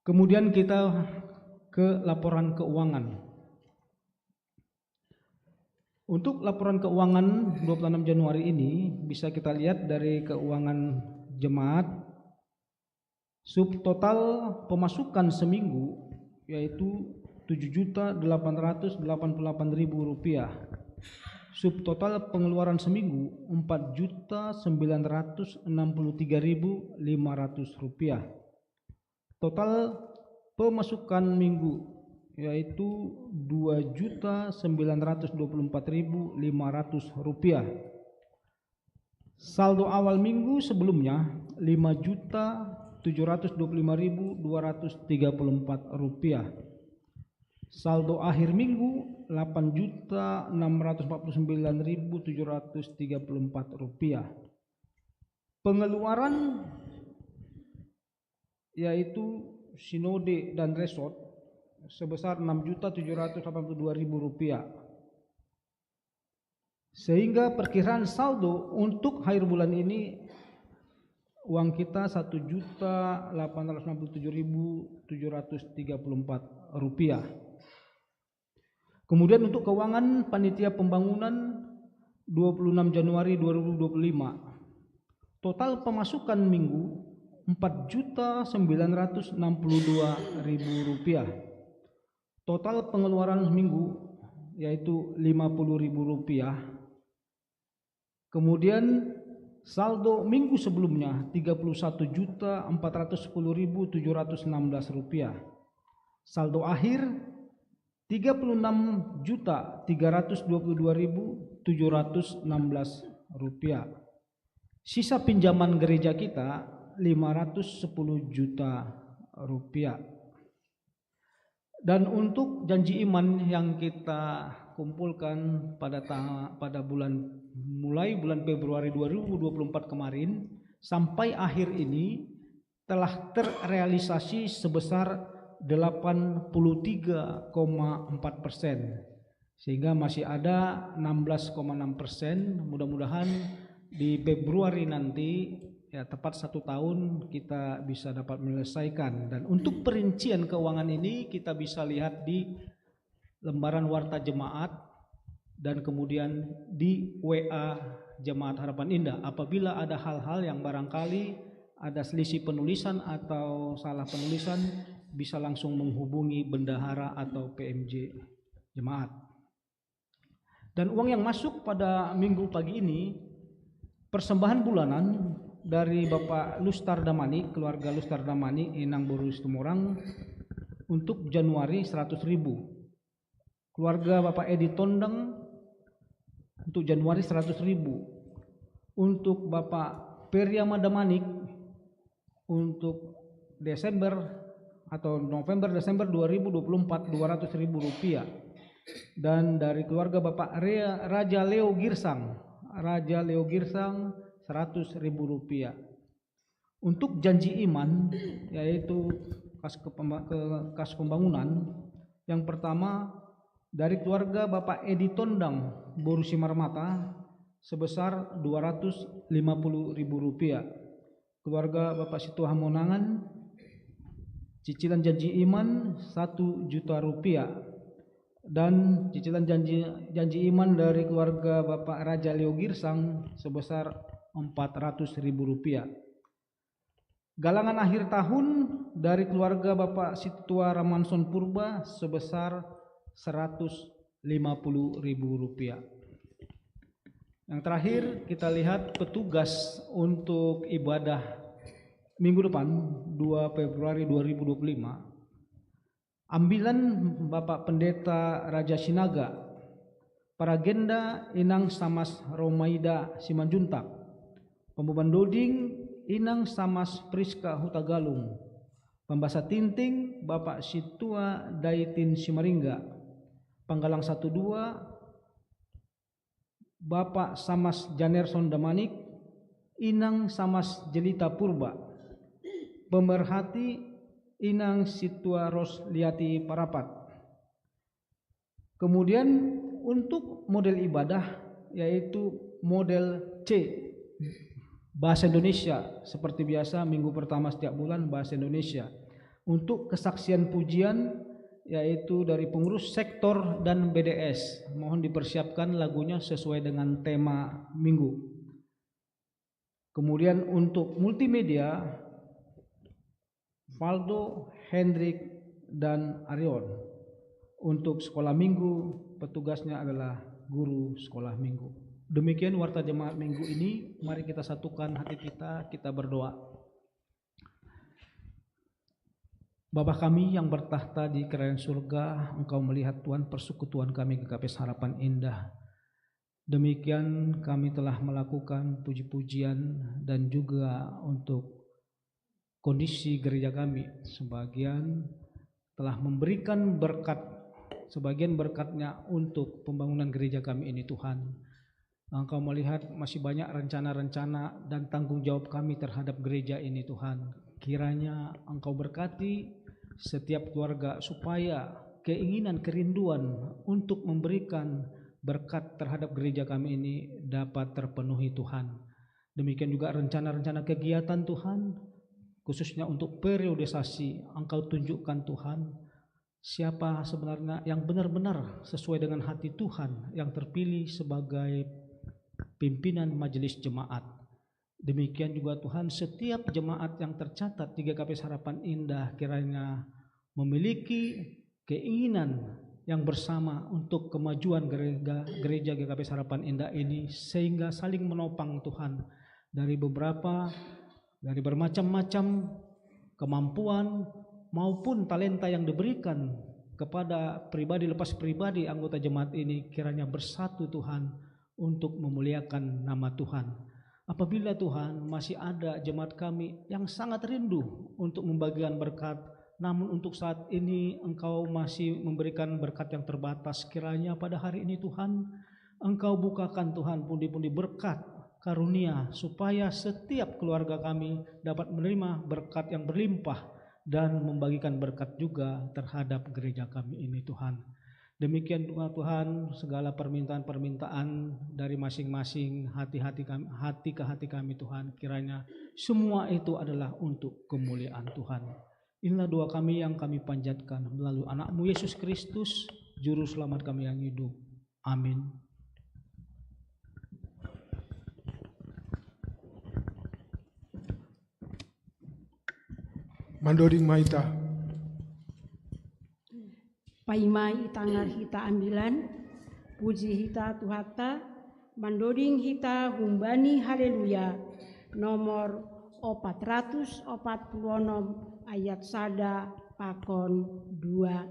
Kemudian, kita ke laporan keuangan. Untuk laporan keuangan dua puluh enam Januari ini, bisa kita lihat dari keuangan jemaat, subtotal pemasukan seminggu yaitu tujuh juta delapan ratus delapan puluh delapan ribu rupiah. Subtotal pengeluaran seminggu empat juta sembilan ratus enam puluh tiga ribu lima ratus rupiah. Total pemasukan minggu yaitu dua juta sembilan ratus dua puluh empat ribu lima ratus rupiah. Saldo awal minggu sebelumnya lima juta tujuh ratus dua puluh lima ribu dua ratus tiga puluh empat rupiah. Saldo akhir minggu delapan juta enam ratus empat puluh sembilan ribu tujuh ratus tiga puluh empat rupiah. Pengeluaran yaitu sinode dan resort sebesar enam juta tujuh ratus delapan puluh dua ribu rupiah. Sehingga perkiraan saldo untuk akhir bulan ini, uang kita satu juta delapan ratus enam puluh tujuh ribu tujuh ratus tiga puluh empat rupiah. Kemudian untuk keuangan panitia pembangunan dua puluh enam Januari dua ribu dua puluh lima, total pemasukan minggu empat juta sembilan ratus enam puluh dua ribu rupiah. Total pengeluaran minggu yaitu lima puluh ribu rupiah. Kemudian saldo minggu sebelumnya tiga puluh satu juta empat ratus sepuluh ribu tujuh ratus enam belas rupiah. Saldo akhir tiga puluh enam juta tiga ratus dua puluh dua ribu tujuh ratus enam belas rupiah. Sisa pinjaman gereja kita lima ratus sepuluh juta rupiah. Dan untuk janji iman yang kita kumpulkan pada ta- pada bulan, mulai bulan Februari dua ribu dua puluh empat kemarin sampai akhir ini telah terrealisasi sebesar delapan puluh tiga koma empat persen, sehingga masih ada enam belas koma enam persen. Mudah-mudahan di Februari nanti, ya, tepat satu tahun, kita bisa dapat menyelesaikan. Dan untuk perincian keuangan ini kita bisa lihat di lembaran warta jemaat dan kemudian di W A Jemaat Harapan Indah. Apabila ada hal-hal yang barangkali ada selisih penulisan atau salah penulisan, bisa langsung menghubungi bendahara atau P M J jemaat. Dan uang yang masuk pada minggu pagi ini, persembahan bulanan dari Bapak Lustar Damani, keluarga Lustar Damani, Inang Boru Situmorang, untuk Januari seratus ribu. Keluarga Bapak Edi Tondang untuk Januari seratus ribu. Untuk Bapak Periama Damanik untuk Desember atau November Desember dua ribu dua puluh empat, dua ratus ribu rupiah. Dan dari keluarga Bapak Rea- Raja Leo Girsang, Raja Leo Girsang seratus ribu rupiah. Untuk janji iman, yaitu kas, kepemba- ke, kas pembangunan, yang pertama dari keluarga Bapak Edi Tondang Boru Simarmata sebesar dua ratus lima puluh ribu rupiah. Keluarga Bapak Situ Hamonangan, cicilan janji iman satu juta rupiah. Dan cicilan janji janji iman dari keluarga Bapak Raja Leo Girsang sebesar empat ratus ribu rupiah. Galangan akhir tahun dari keluarga Bapak Situa Ramanson Purba sebesar seratus lima puluh ribu rupiah. Yang terakhir, kita lihat petugas untuk ibadah minggu depan, dua Februari dua ribu dua puluh lima. Ambilan Bapak Pendeta Raja Sinaga, Paragenda Inang Samas Romaida Simanjuntak, Pembeban Doding Inang Samas Priska Hutagalung, Pembasa Tinting Bapak Situa Daitin Simaringga, Panggalang satu dua Bapak Samas Janerson Damanik, Inang Samas Jelita Purba, Pemerhati Inang Situa Ros Liati Parapat. Kemudian untuk model ibadah yaitu model C, bahasa Indonesia, seperti biasa minggu pertama setiap bulan bahasa Indonesia. Untuk kesaksian pujian yaitu dari pengurus sektor dan B D S. Mohon dipersiapkan lagunya sesuai dengan tema minggu. Kemudian untuk multimedia, Valdo, Hendrik, dan Arion. Untuk sekolah minggu, petugasnya adalah guru sekolah minggu. Demikian warta jemaat minggu ini. Mari kita satukan hati kita, kita berdoa. Bapa kami yang bertakhta di kerajaan surga, Engkau melihat, Tuhan, persekutuan kami G K P S Harapan Indah. Demikian kami telah melakukan puji-pujian dan juga untuk kondisi gereja kami. Sebagian telah memberikan berkat, sebagian berkatnya untuk pembangunan gereja kami ini, Tuhan. Engkau melihat masih banyak rencana-rencana dan tanggung jawab kami terhadap gereja ini, Tuhan. Kiranya Engkau berkati setiap keluarga supaya keinginan, kerinduan untuk memberikan berkat terhadap gereja kami ini dapat terpenuhi, Tuhan. Demikian juga rencana-rencana kegiatan, Tuhan, khususnya untuk periodisasi, Engkau tunjukkan, Tuhan, siapa sebenarnya yang benar-benar sesuai dengan hati Tuhan yang terpilih sebagai pimpinan majelis jemaat. Demikian juga, Tuhan, setiap jemaat yang tercatat di G K P S Harapan Indah kiranya memiliki keinginan yang bersama untuk kemajuan gereja, gereja G K P S Harapan Indah ini, sehingga saling menopang, Tuhan, dari beberapa, dari bermacam-macam kemampuan maupun talenta yang diberikan kepada pribadi lepas pribadi anggota jemaat ini, kiranya bersatu, Tuhan, untuk memuliakan nama Tuhan. Apabila, Tuhan, masih ada jemaat kami yang sangat rindu untuk membagikan berkat, namun untuk saat ini Engkau masih memberikan berkat yang terbatas, kiranya pada hari ini, Tuhan, Engkau bukakan, Tuhan, pundi-pundi berkat karunia, supaya setiap keluarga kami dapat menerima berkat yang berlimpah dan membagikan berkat juga terhadap gereja kami ini, Tuhan. Demikian juga, Tuhan, segala permintaan-permintaan dari masing-masing hati-hati kami, hati ke hati kami, Tuhan, kiranya semua itu adalah untuk kemuliaan Tuhan. Inilah doa kami yang kami panjatkan melalui Anak-Mu Yesus Kristus, Juru Selamat kami yang hidup. Amin. Mandoding maita. Paima i tangar hita ambilan, puji hita Tuhanta, mandoding hita humbani Haleluya, nomor opat ratus opat puluh onom, ayat sada pakon dua.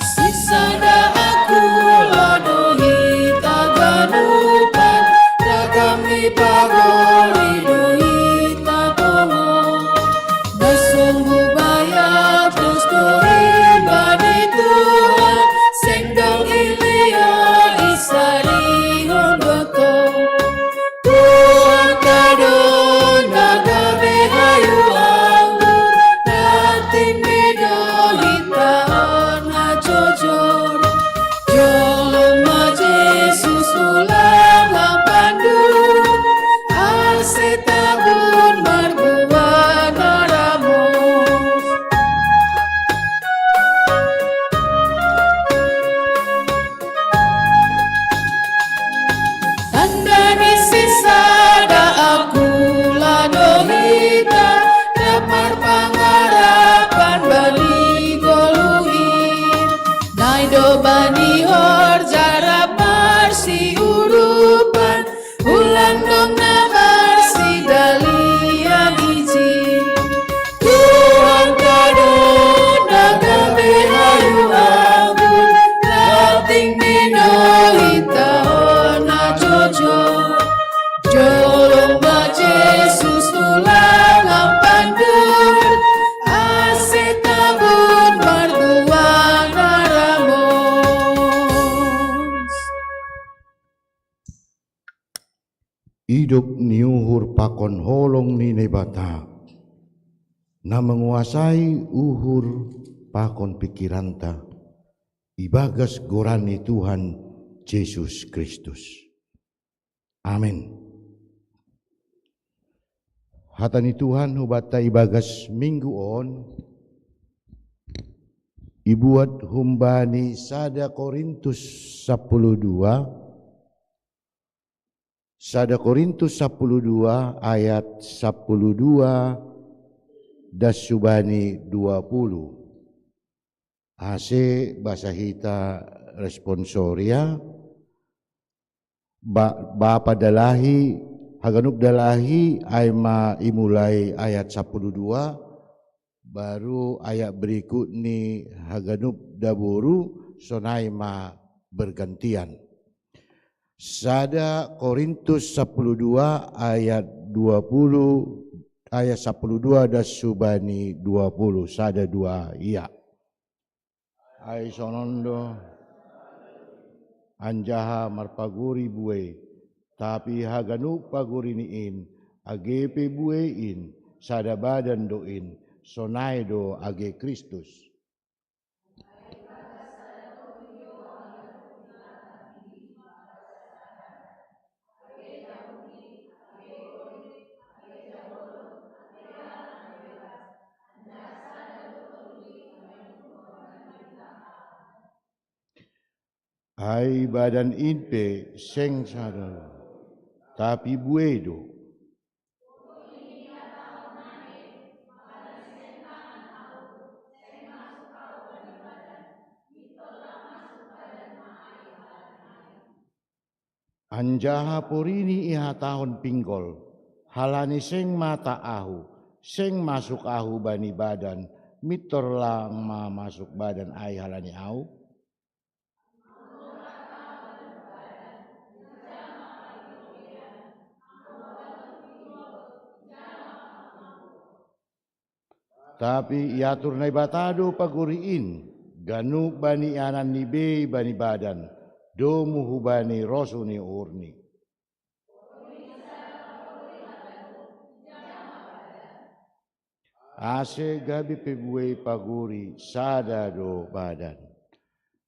Sisada aku lado hita ganupan, ragam ni pagori do hita pomo. Dasung bubaya terus ko imbadi Tuhan, senggang ilia isari hondoto. Tuhan kadon nagabe hayu anggur, natin mido hita on hajojor. Jolong ma Jesus ulang hapandu, ase tabun marbuana ramos. Tanda ni sisada aku lado hita, dapar pangarapan bani goluhi. Naido bani hor jarap marsi urupan, ulang dong na marsi dalia iji. Tuhan kadon nagabe hayu anggur, nating mido hita on hajojor. Jolong ma Jesus ulang hapandu, ase tabun marbuana ramos. Idop ni uhur pakon holong ni Naibata, na manguasai uhur pakon pikiranta, ibagas goran ni Tuhan Jesus Kristus. Amin. Hata ni Tuhan hubanta ibagas minggu on, Dibuat humbani sada Korintus sapuluh dua, sada Korintus sapuluh dua ayat sapuluh dua das subani dua puluh. Ase basa hita responsoria, ba-, bapa dalahi, haganup dalahi, ai ma imulai ayat sapuluh dua, baru ayat berikut ni haganup daboru, sonai ma bergantian. Sada Korintus sapuluh dua ayat dua puluh, ayat sapuluh dua das subani dua puluh, sada dua ia. Ai sonon do, anjaha marpagori buei, tapi haganup pagorini in, age pe buei in, sada badan do in, sonai do age Kristus. Ai badan in pe seng sada, tapi buei do. Anjaha porini ihatahon pinggol, halani seng mata ahu, seng masuk ahu bani badan, mintor lang ma masuk badan ai halani ahu? Tapi iatur Naibata do pagori in, ganup bani iananni bei bani badan, domu hubani rosu ni uhurni. Ase gabe pe buei pagori sada do badan.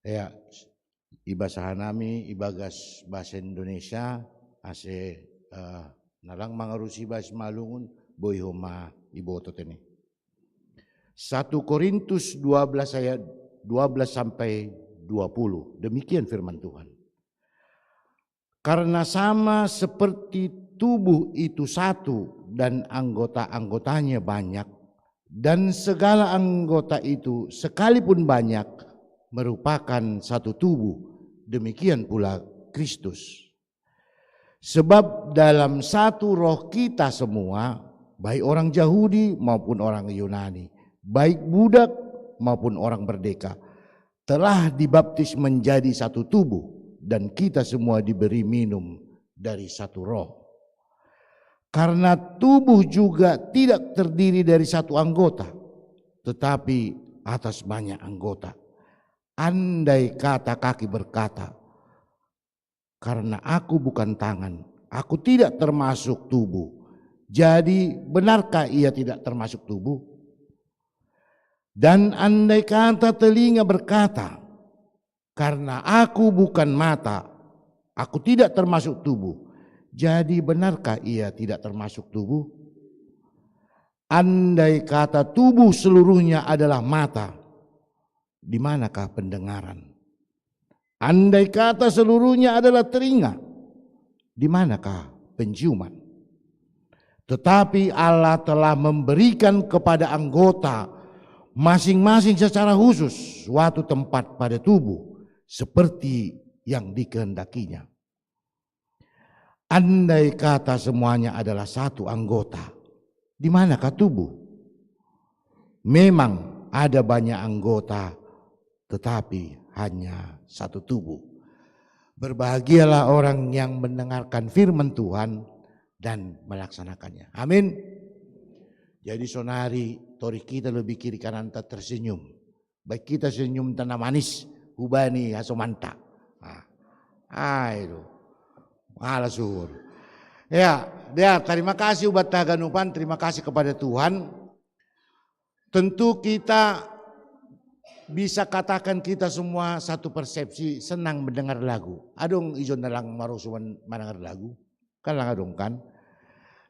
Ya, ibasahan nami ibagas bahasa Indonesia, ase, eh, na lang mangarusi bahasa Malungun, boi homa iboto tene. Satu Korintus dua belas ayat dua belas sampai dua puluh. Demikian firman Tuhan. Karena sama seperti tubuh itu satu dan anggota-anggotanya banyak, dan segala anggota itu sekalipun banyak merupakan satu tubuh, demikian pula Kristus. Sebab dalam satu roh kita semua, baik orang Yahudi maupun orang Yunani, baik budak maupun orang merdeka, telah dibaptis menjadi satu tubuh, dan kita semua diberi minum dari satu roh. Karena tubuh juga tidak terdiri dari satu anggota, tetapi atas banyak anggota. Andai kata kaki berkata, "Karena aku bukan tangan, aku tidak termasuk tubuh." Jadi, benarkah ia tidak termasuk tubuh? Dan andai kata telinga berkata, "Karena aku bukan mata, aku tidak termasuk tubuh." Jadi, benarkah ia tidak termasuk tubuh? Andai kata tubuh seluruhnya adalah mata, di manakah pendengaran? Andai kata seluruhnya adalah telinga, di manakah penciuman? Tetapi Allah telah memberikan kepada anggota masing-masing secara khusus suatu tempat pada tubuh, seperti yang dikehendakinya. Andai kata semuanya adalah satu anggota, di manakah tubuh? Memang ada banyak anggota, tetapi hanya satu tubuh. Berbahagialah orang yang mendengarkan firman Tuhan dan melaksanakannya. Amin. Jadi, sonari tori kita lobi kiri kananta tersenyum. Baik kita senyum tanda manis, hubani hasomanta. Ah, ah, itu. Ala suhur. Ya, ya, terima kasih buat taganupan, terima kasih kepada Tuhan. Tentu kita bisa katakan kita semua satu persepsi, senang mendengar lagu. Adong ijon dalang marosuman mendengar lagu. Kan lang adong kan.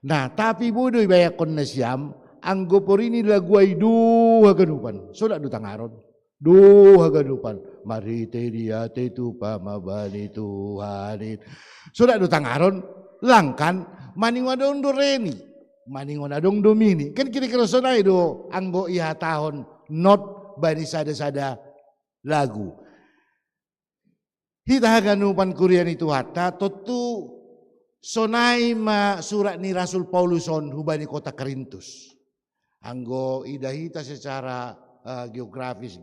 Nah, tapi bodo ibayakon nasiam, anggo porini lagu ai do haganupan. Soda do tangaron. Duh, haganupan. Mari te dia te tu pamabani Tuhanin. Sudah do tangaron, langkan, maningon adong do reni. Maningon adong do mini. Kan kira-kira sonai do anggo ihatahon not bani sada-sada lagu. Hita haganupan kuria ni Tuhanta, tontu sonai ma surat ni Rasul Paulus on hubani kota Korintus. Anggo ida hita secara uh, geografis,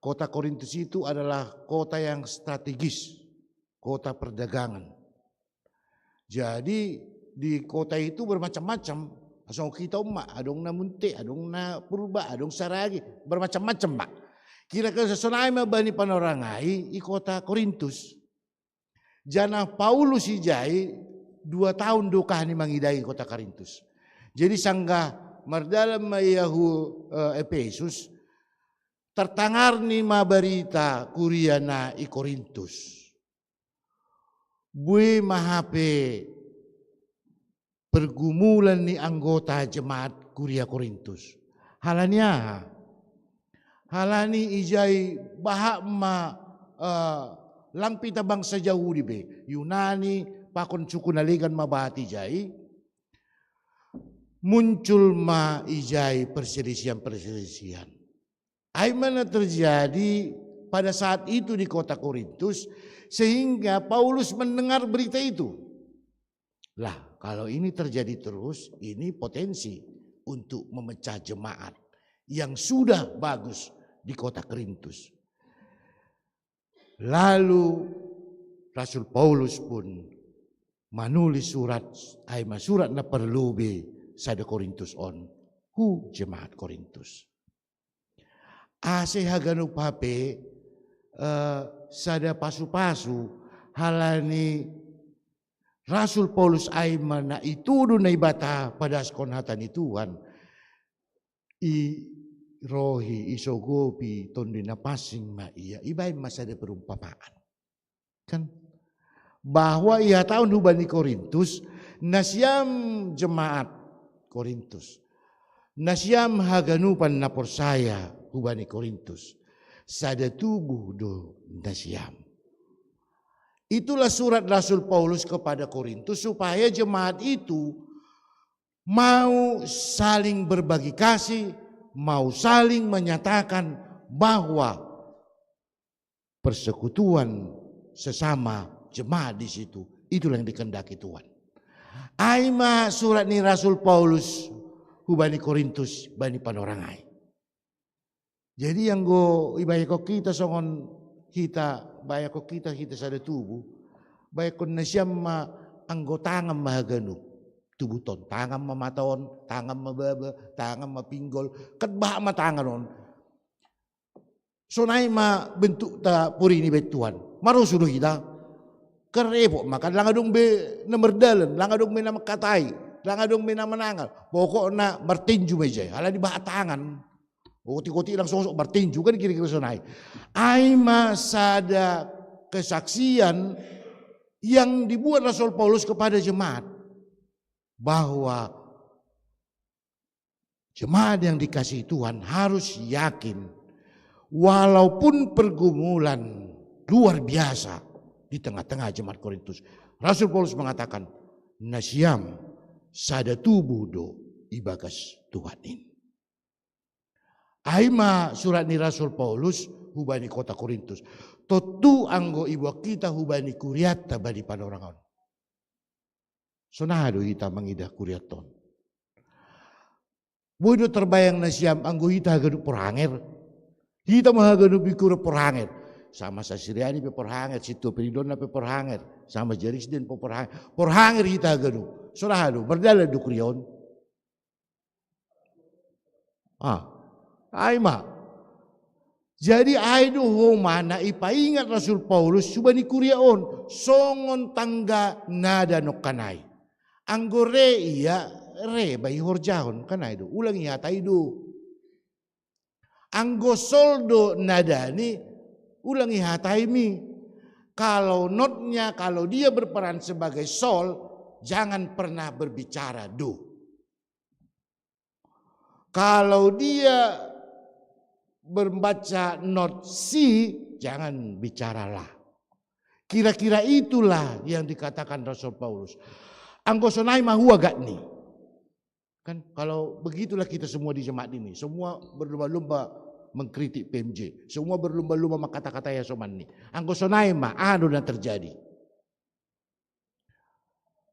kota Korintus itu adalah kota yang strategis, kota perdagangan. Jadi di kota itu bermacam-macam. Asal kita umat, adong na munte, adong na purba, adong saragi, bermacam-macam, Pak. Kira-kira sonai ma bani Panorangai i kota Korintus. Jana Paulus ijai dua tahun dokah ni mangidai kota Korintus. Jadi sanggah mardalan ma ia hu uh, Efesus, tertangar ni ma berita kuria na i Korintus. Bui ma hape pergumulan ni anggota jemaat kuria Korintus. Halani aha? Halani ijai bahat ma uh, langpita bangsa Jahudi be, Yunani, pakon suku na legan ma bahat ijai, muncul ma ijai perselisihan-perselisihan. Ai mana terjadi pada saat itu di kota Korintus, sehingga Paulus mendengar berita itu. Lah, kalau ini terjadi terus, ini potensi untuk memecah jemaat yang sudah bagus di kota Korintus. Lalu Rasul Paulus pun manulis surat, ai ma surat na perlu be sada Korintus on, hu jemaat Korintus. Ase haganup hape uh, sada pasu-pasu halani Rasul Paulus ai ma na itudu Naibata padaskon hata ni Tuhan. I rohi, i sogopi tondi na pansing ma ia, ibaen ma sada perumpamaan. Kan? Bahwa ihatahon hubani Korintus, nasiam jemaat Korintus, nasiam haganupan na porsaya hubani Korintus, sada tubuh do nasiam. Itulah surat Rasul Paulus kepada Korintus supaya jemaat itu mau saling berbagi kasih, mau saling menyatakan bahwa persekutuan sesama jemaat di situ, itulah yang dikehendaki Tuhan. Ai ma surat ni Rasul Paulus hubani Korintus, bani Panorangai. Jadi anggo ibayangkon kita songon hita, bayangkon kita, hita sada tubuh, bayangkon nasiam ma anggo tangan ma haganup tubuh on, tangan ma mata on, tangan ma baba, tangan ma pinggol, kan bahat ma tangan on. Sonai ma bentuk ta puri ni baen Tuhan. Marosu do hita. Kan repot ma kan, lang adong be na mardalan, lang adong be na mangkatai, lang adong be na manangan. Pokokna martinju ma ijai, halani bahat tangan. Otik-otik lang sosok martinju kan kira-kira sonai. Ai ma sada kesaksian yang dibuat Rasul Paulus kepada jemaat, bahwa jemaat yang dikasihi Tuhan harus yakin walaupun pergumulan luar biasa di tengah-tengah jemaat Korintus. Rasul Paulus mengatakan, nasiam sada tubuh do ibagas Tuhan in. Ai ma surat ni Rasul Paulus hubani kota Korintus. Tontu anggo iboan hita hubani kuriatta bani Panorangai on, sonaha do hita mangidah kuriatta on? Boi do terbayang nasiam anggo hita haganup porhanger? Hita ma haganup i kuria porhanger. Sama Sasiriani pe porhanger, Sintua Peridonna pe porhanger, sama Jarisden pe porhanger. Porhanger hita haganup. Sonaha do, mardalan do kuria on? Ah, ai ma. Jadi ai do homa na ipaingat Rasul Paulus hubani kuria on, songon tangga nada nongkan ai. Anggo re ia, re ma ihorjahon, kan ai do, ulang ihatai do. Anggo sol do nadani, ulang ihatai mi. Kalau notnya, kalau dia berperan sebagai sol, jangan pernah berbicara do. Kalau dia membaca not si, jangan bicaralah. Kira-kira itulah yang dikatakan Rasul Paulus. Anggo sonai ma hua gatni. Kan kalau begitulah kita semua di jemaat ini, semua berlomba-lomba mengkritik P M J, semua berlomba-lomba mengkata-katai asomanni. Anggo sonai ma, aha do na terjadi?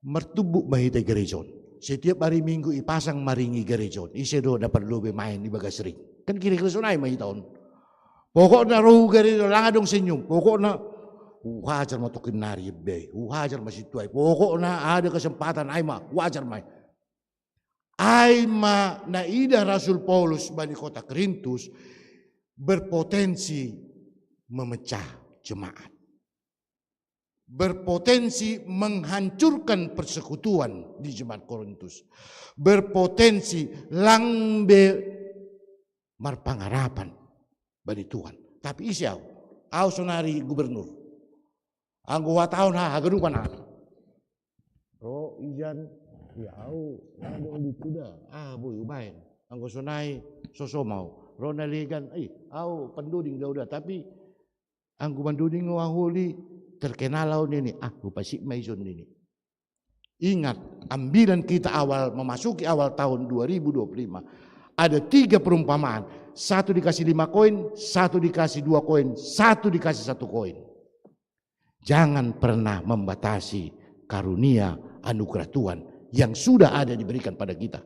Martumbuk ma hita i gareja on. Setiap hari Minggu ipasang ma ring i gareja on. Ise do na parlobei main i bagas ring? Kan kira-kira sonai ma hita on. Pokokna ro hu gareja on, lang adong senyum. Pokokna huhajar ma tokinnari, bai huhajar ma sintua i. Pokokna ada kesempatan, ai ma huhajar ma i. Ai ma na idah Rasul Paulus bani kota Korintus berpotensi memecah jemaat, berpotensi menghancurkan persekutuan di jemaat Korintus, berpotensi lang be marpangarapan bani Tuhan. Tapi ise au? Au sonari gubernur. Anggo huhatahon ha, haganupan aha? Ro ijan, ya au, adong di kuda, ah, boi ubaen. Anggo sonai, soso mau. Ro na legan, ih, au pandoding dauda, tapi anggo mandoding au holi, terkenal au nini, ah, hupasip ma ison nini. Ingat, ambilan kita awal memasuki awal tahun dua ribu dua puluh lima, ada tiga perumpamaan. Satu dikasih lima koin, satu dikasih dua koin, satu dikasih satu koin. Jangan pernah membatasi karunia anugerah Tuhan yang sudah ada diberikan pada kita.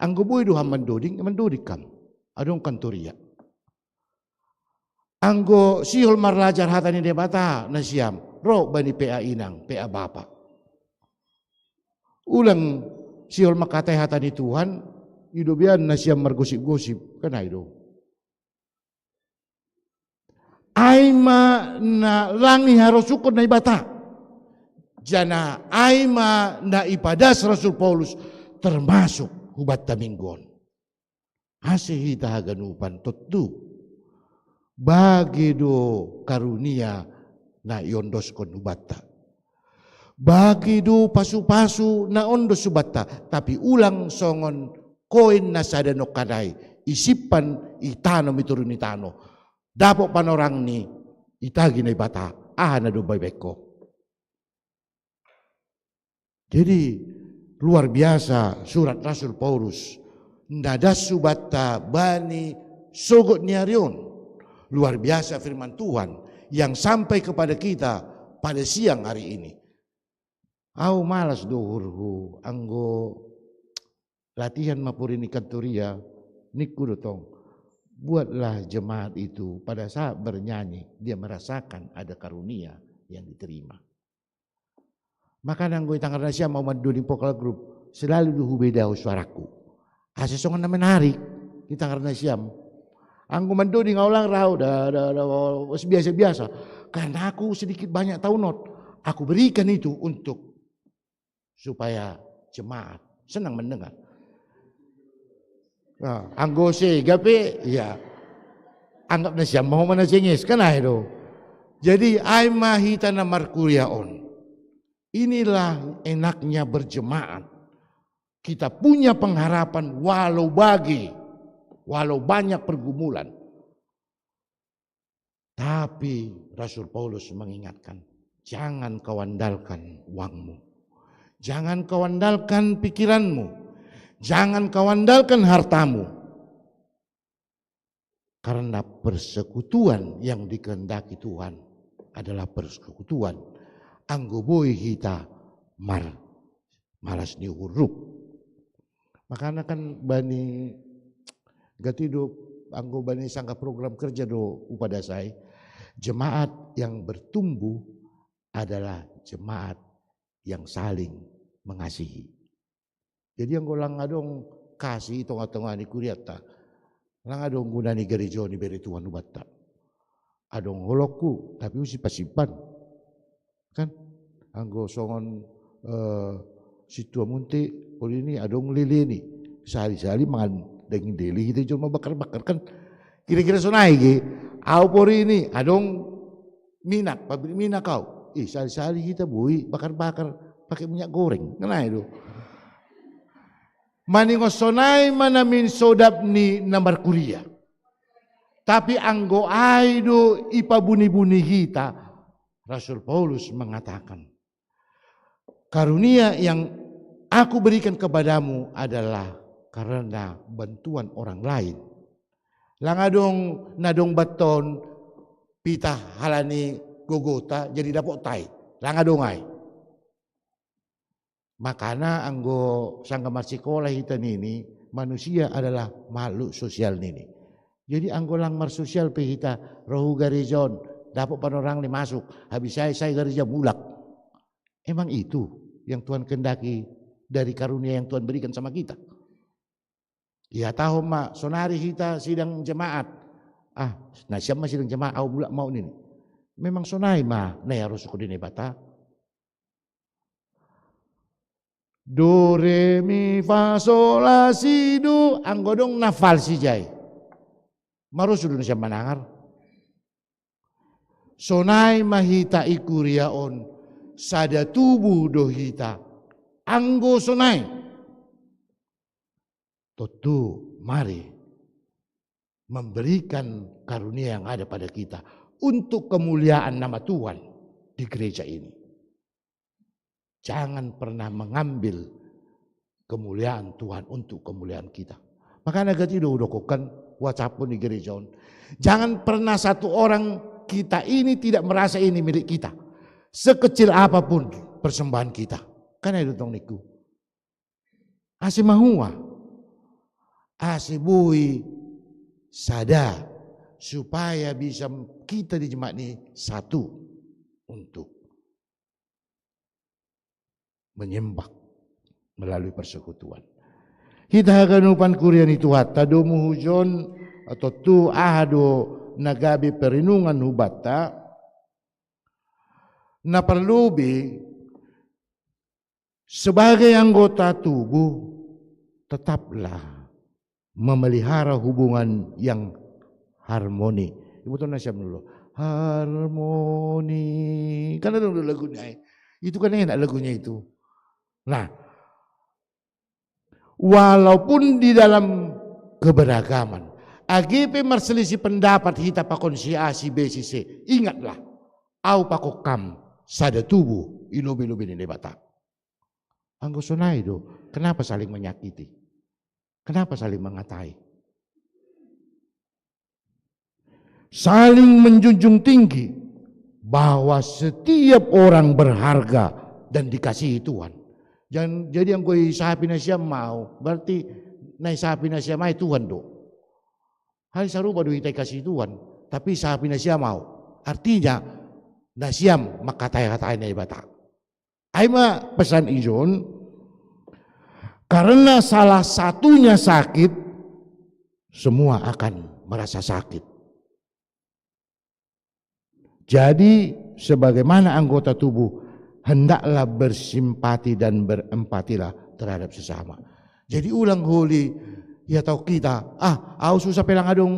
Anggo boi do ham mandoding, mandoding kam. Adong kantoria. Anggo sihol marlajar hata ni Debata nasiam, ro bani P A inang, P A bapa. Ulang sihol mangkatai hata ni Tuhan, idobean nasiam margosip-gosip, kan ai do. Ai ma na lang iharosukon Naibata. Janah ai ma na ipadas Rasul Paulus termasuk hubanta minggu on. Ase hita haganupan tontu. Bage do karunia na iondoskon hubanta. Bage do pasu-pasu na ondos hubanta, tapi ulang songon koin na sada nongkanai, isimpan, itanom i toru ni tano. Dapot panorangni, itagi Naibata, aha na domma ibaen ho. Jadi luar biasa surat Rasul Paulus na das hubanta bani sogot ni ari on. Luar biasa firman Tuhan yang sampai kepada kita pada siang hari ini. Au malas do uhurhu, anggo latihan ma porini kantoria, ningku do tong, buatlah jemaat itu pada saat bernyanyi dia merasakan ada karunia yang diterima. Makana anggo i tangar nasiam au mandoding vokal grup, selalu do hubedahu suaraku. Asa songon na menarik i tangar nasiam. Anggo mandoding au lang rau, da, da, da, biasa-biasa. Karena aku sedikit banyak tahu not. Aku berikan itu untuk supaya jemaat senang mendengar. Nah, anggo sega pe, ya, anggap nasiam ma ho ma na jenges, kan ai do. Jadi ai ma hita na markuria on. Inilah enaknya berjemaat. Kita punya pengharapan walau bagi, walau banyak pergumulan. Tapi Rasul Paulus mengingatkan, jangan kau andalkan uangmu. Jangan kau andalkan pikiranmu. Jangan kau andalkan hartamu. Karena persekutuan yang dikehendaki Tuhan adalah persekutuan anggo boi hita mar malas ni uhur rup. Makana kan bani gati do anggo bani sangkap program kerja do upadas ai, jemaat yang bertumbuh adalah jemaat yang saling mengasihi. Jadi anggo lang adong kasih i tonga-tonga ni kurianta, lang adong guna ni gareja on ibere Tuhan hubanta. Adong holongku, tapi usi pasimpan. Kan anggo songon eh, sintua munte porini adong leleni, sali-sali mangan daging lele hita jolma bakar-bakar kan. Kira-kira sonai ge, au porini adong minak, pabrik minak au. Ih, sali-sali hita boi bakar-bakar pakai minyak goreng. Kan ai do. Maningon sonai ma na minsodap ni na markuria. Tapi anggo ai do ipabuni-buni hita, Rasul Paulus mengatakan, "Karunia yang aku berikan kepadamu adalah karena bantuan orang lain." Lang adong na dong bantuon pitah halani gogota jadi dapot tai. Lang adong ai. Makana anggo sangga marsikola hita nini, manusia adalah makhluk sosial nini. Jadi anggo lang marsosial pe hita, ro hu gareja on, dapot panorang ni masuk, habis sai, sai gareja mulak. Emang itu yang Tuhan kehendaki dari karunia yang Tuhan berikan sama kita? Ihatahon ma, sonari hita sidang jemaat. Ah, na siap ma sidang jemaat, au mulak ma au nini. Memang sonai ma na iarosukon ni Naibata. Do, re, mi, fa, so, la, si, do, anggo dong na fals ijai. Marosuh do na siap manangar. Sonai ma hita i kuria on, sada tubuh do hita. Anggo sonai, tontu mari memberikan karunia yang ada pada kita untuk kemuliaan nama Tuhan di gereja ini. Jangan pernah mengambil kemuliaan Tuhan untuk kemuliaan kita. Makana gati do hudokkon WhatsApp ni gereja on. Jangan pernah satu orang kita ini tidak merasa ini milik kita. Sekecil apapun persembahan kita. Kan itu tong niku. Ase mahua, ase boi sada, supaya bisa kita di jemaat ini satu untuk menyembah melalui persekutuan. Hita haganupan kuria ni Tuhanta, domu hujon, tontu aha do na gabe perenungan hubanta, na parlobei sebagai anggota tubuh, tetaplah memelihara hubungan yang harmoni. Ibu tuh nasiam dulu. Harmoni. Kan ada dulu lagunya. Itu kan enak lagunya itu. Nah, walaupun di dalam keberagaman, age pe marselisih pendapat hita pakon si A, si B, si C, ingatlah, au pakon kam sada tubuh i lobei-lobei ni Debata. Anggo sonai do, kenapa saling menyakiti? Kenapa saling mengatai? Saling menjunjung tinggi bahwa setiap orang berharga dan dikasihi Tuhan. Jangan, jadi anggo isahapi nasiam ma au, berarti na isahapi nasiam ai Tuhan do. Hal sarupa do hita ikasihi Tuhan, tapi isahapi nasiam ma au. Artinya, nasiam mangkatai-katai Naibata. Ai ma pesan ijon, karena salah satunya sakit, semua akan merasa sakit. Jadi, sebagaimana anggota tubuh, hendaklah bersimpati dan berempatilah terhadap sesama. Jadi ulang holi, ya tahu kita, ah, au susah pe lang adong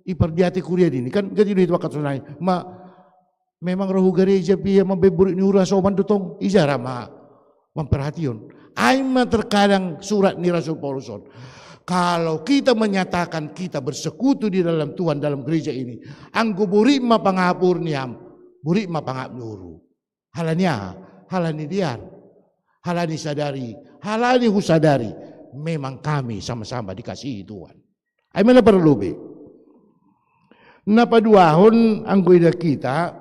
ipardiati kuria ini. Kan gati do hita bakat sonai. Ma, memang ro hu gareja pe ia mambaen borit ni uhur hasoman do tong, ija ra ma mamperhatihon. Ai ma terkadang surat ni Rasul Paulus on. Kalau kita menyatakan kita bersekutu di dalam Tuhan, dalam gereja ini, anggo borit ma pangahap uhur niam, borit ma pangahap ni uhurhu. Halani aha? Halani dear. Halani sadari, halani husadari, memang kami sama-sama dikasihi Tuhan. Ai ma na parlobei. Na paduahon, anggo ida kita,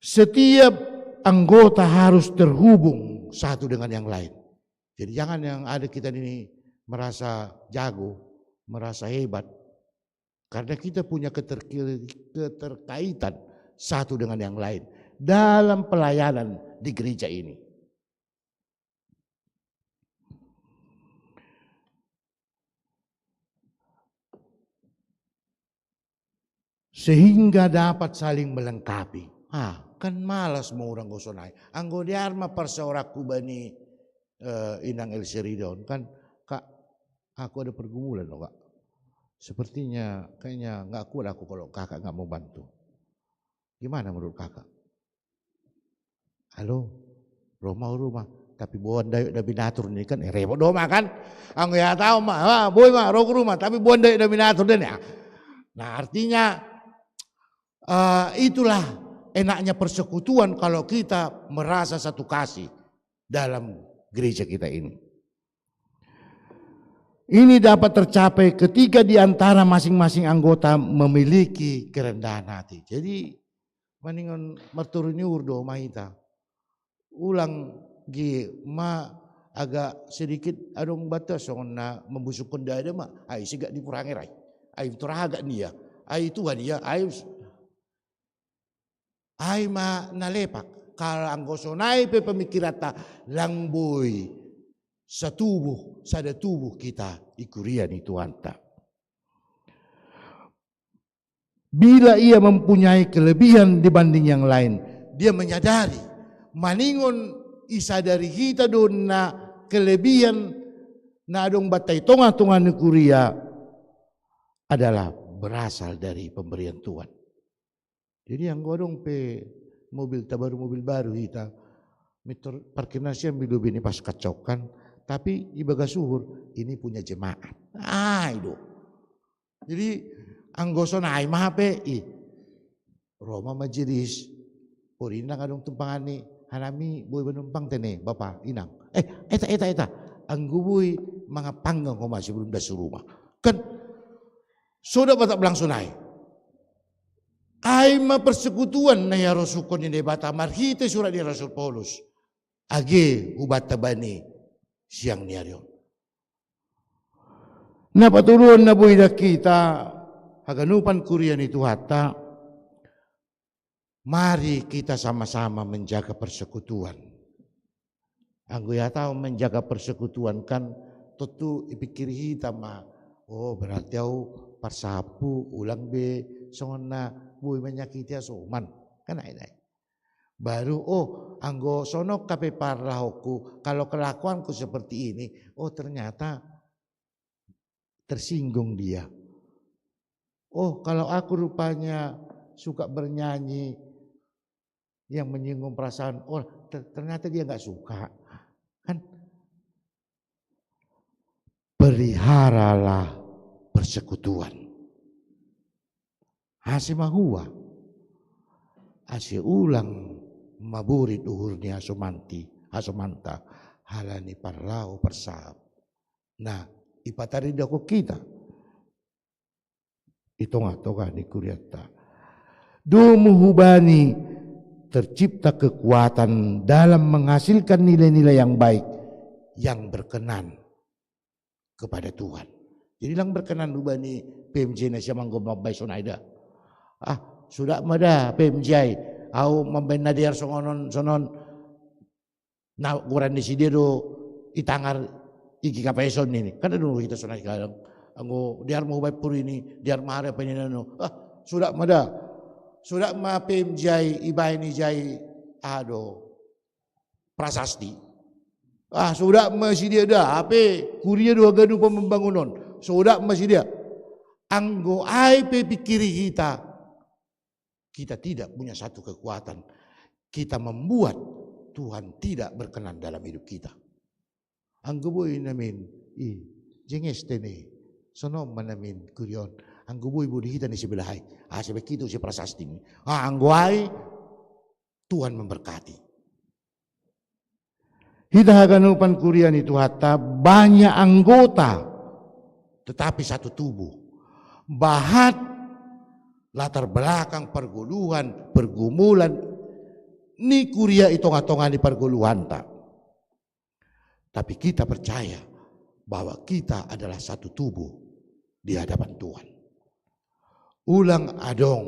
setiap anggota harus terhubung satu dengan yang lain. Jadi jangan yang ada kita ini merasa jago, merasa hebat. Karena kita punya keterki-, keterkaitan satu dengan yang lain dalam pelayanan di gereja ini. Sehingga dapat saling melengkapi. Ah, kan malas ma hurang gosonai. Anggo dear ma parsaoranku bani, eh, Inang Elserida on kan, Kak, aku ada pergumulan loh, Kak. Sepertinya, kayaknya nggak kuat aku kalau Kakak nggak mau bantu. Gimana menurut Kakak? Halo, ro ma au rumah, tapi boan dayot na binatur ni kan, eh, repot do ma kan? Anggo ihatahon ma, ah, boi ma, ro au rumah, tapi boan dayot na binatur ni, ah. Nah, artinya, eh, itulah enaknya persekutuan kalau kita merasa satu kasih dalam gereja kita ini. Ini dapat tercapai ketika di antara masing-masing anggota memiliki kerendahan hati. Jadi, maningon marturun ni urdo ma hita. Ulang gi ma agak sedikit adong batas songon na mambusukkon dada ma, ai siga dipurangi rai. Ai turaga dia, ai tua dia, ai, ai ma na lepak. Kalau anggo sonai pe pemikiranta, lang boi satubuh, sada tubuh kita i kuria ni Tuhanta. Bila ia mempunyai kelebihan dibanding yang lain, dia menyadari, maningon isadari hita do na kelebihan na adong banta i tonga-tonga ni kuria adalah berasal dari pemberian Tuhan. Jadi anggo adong pe mobil tabaru, mobil baru hita, mitor parkir nasiam bilu bini pas kacokan, tapi ibagas uhur ini punya jemaat. Ai do. Jadi anggo sonai ma hape i Roma majelis. Porinang adong tumpangan ni hanami boi manumpang tene bapa inang. Eh, eta eta eta. Anggo boi mangapanggang homa sebelum das rumah. Kan soda batak belang sonai. Ai ma persekutuan na iarosukon ni Debata marhite surat ni Rasul Paulus. Age hubanta bani siang ni ari on. Na patuluhon na boi da kita haganupan kuria ni Tuhanta, mari kita sama-sama menjaga persekutuan. Anggo ia tahu menjaga persekutuan kan tentu ipikir hita ma, oh berarti au parsapu ulang be songon na boi menyakiti asoman. Kan ai. Baru, oh, anggo sonok kape parlahonku, kalau kelakuanku seperti ini, oh ternyata tersinggung dia. Oh, kalau aku rupanya suka bernyanyi yang menyinggung perasaan, oh ternyata dia nggak suka. Kan peliharalah persekutuan. Ase mahua, ase ulang maburit uhur ni asomanti, asomanta, halani parlaho parsahap. Nah, ipataridahon kita i tonga-tonga ni kurianta. Domu hubani tercipta kekuatan dalam menghasilkan nilai-nilai yang baik yang berkenan kepada Tuhan. Jadi lang berkenan hubani P M J na siam anggo mambaen sonai da. Ah, suda ma da P M J, au mambaen na dear songonon sonon. Na goran ni sidea do itangar iki kapaison ini. Kan adong hita sonai kadang. Anggo dear ma hubaen pur ini, dear ma hari apa ini nano. Ah, suda ma da. Suda ma P M J ibaen ijai ado prasasti. Ah, suda ma sidea da, ape kuria do haganupan mambangun on. Suda ma sidea. Anggo ai pe pikiri hita, kita tidak punya satu kekuatan. Kita membuat Tuhan tidak berkenan dalam hidup kita. Anggo boi namin i jenges tene sonon ma namin kurion. Anggo boi boli hita ni sebelah ai, ah, sebelah kita si prasasti ni. Ah, anggo ai Tuhan memberkati. Hita haganupan kuria ni Tuhanta banyak anggota, tetapi satu tubuh. Bahat latar belakang perguluhan, pergumulan ni kuria i tonga-tonga ni parguluhanta. Tapi kita percaya bahwa kita adalah satu tubuh di hadapan Tuhan. Ulang adong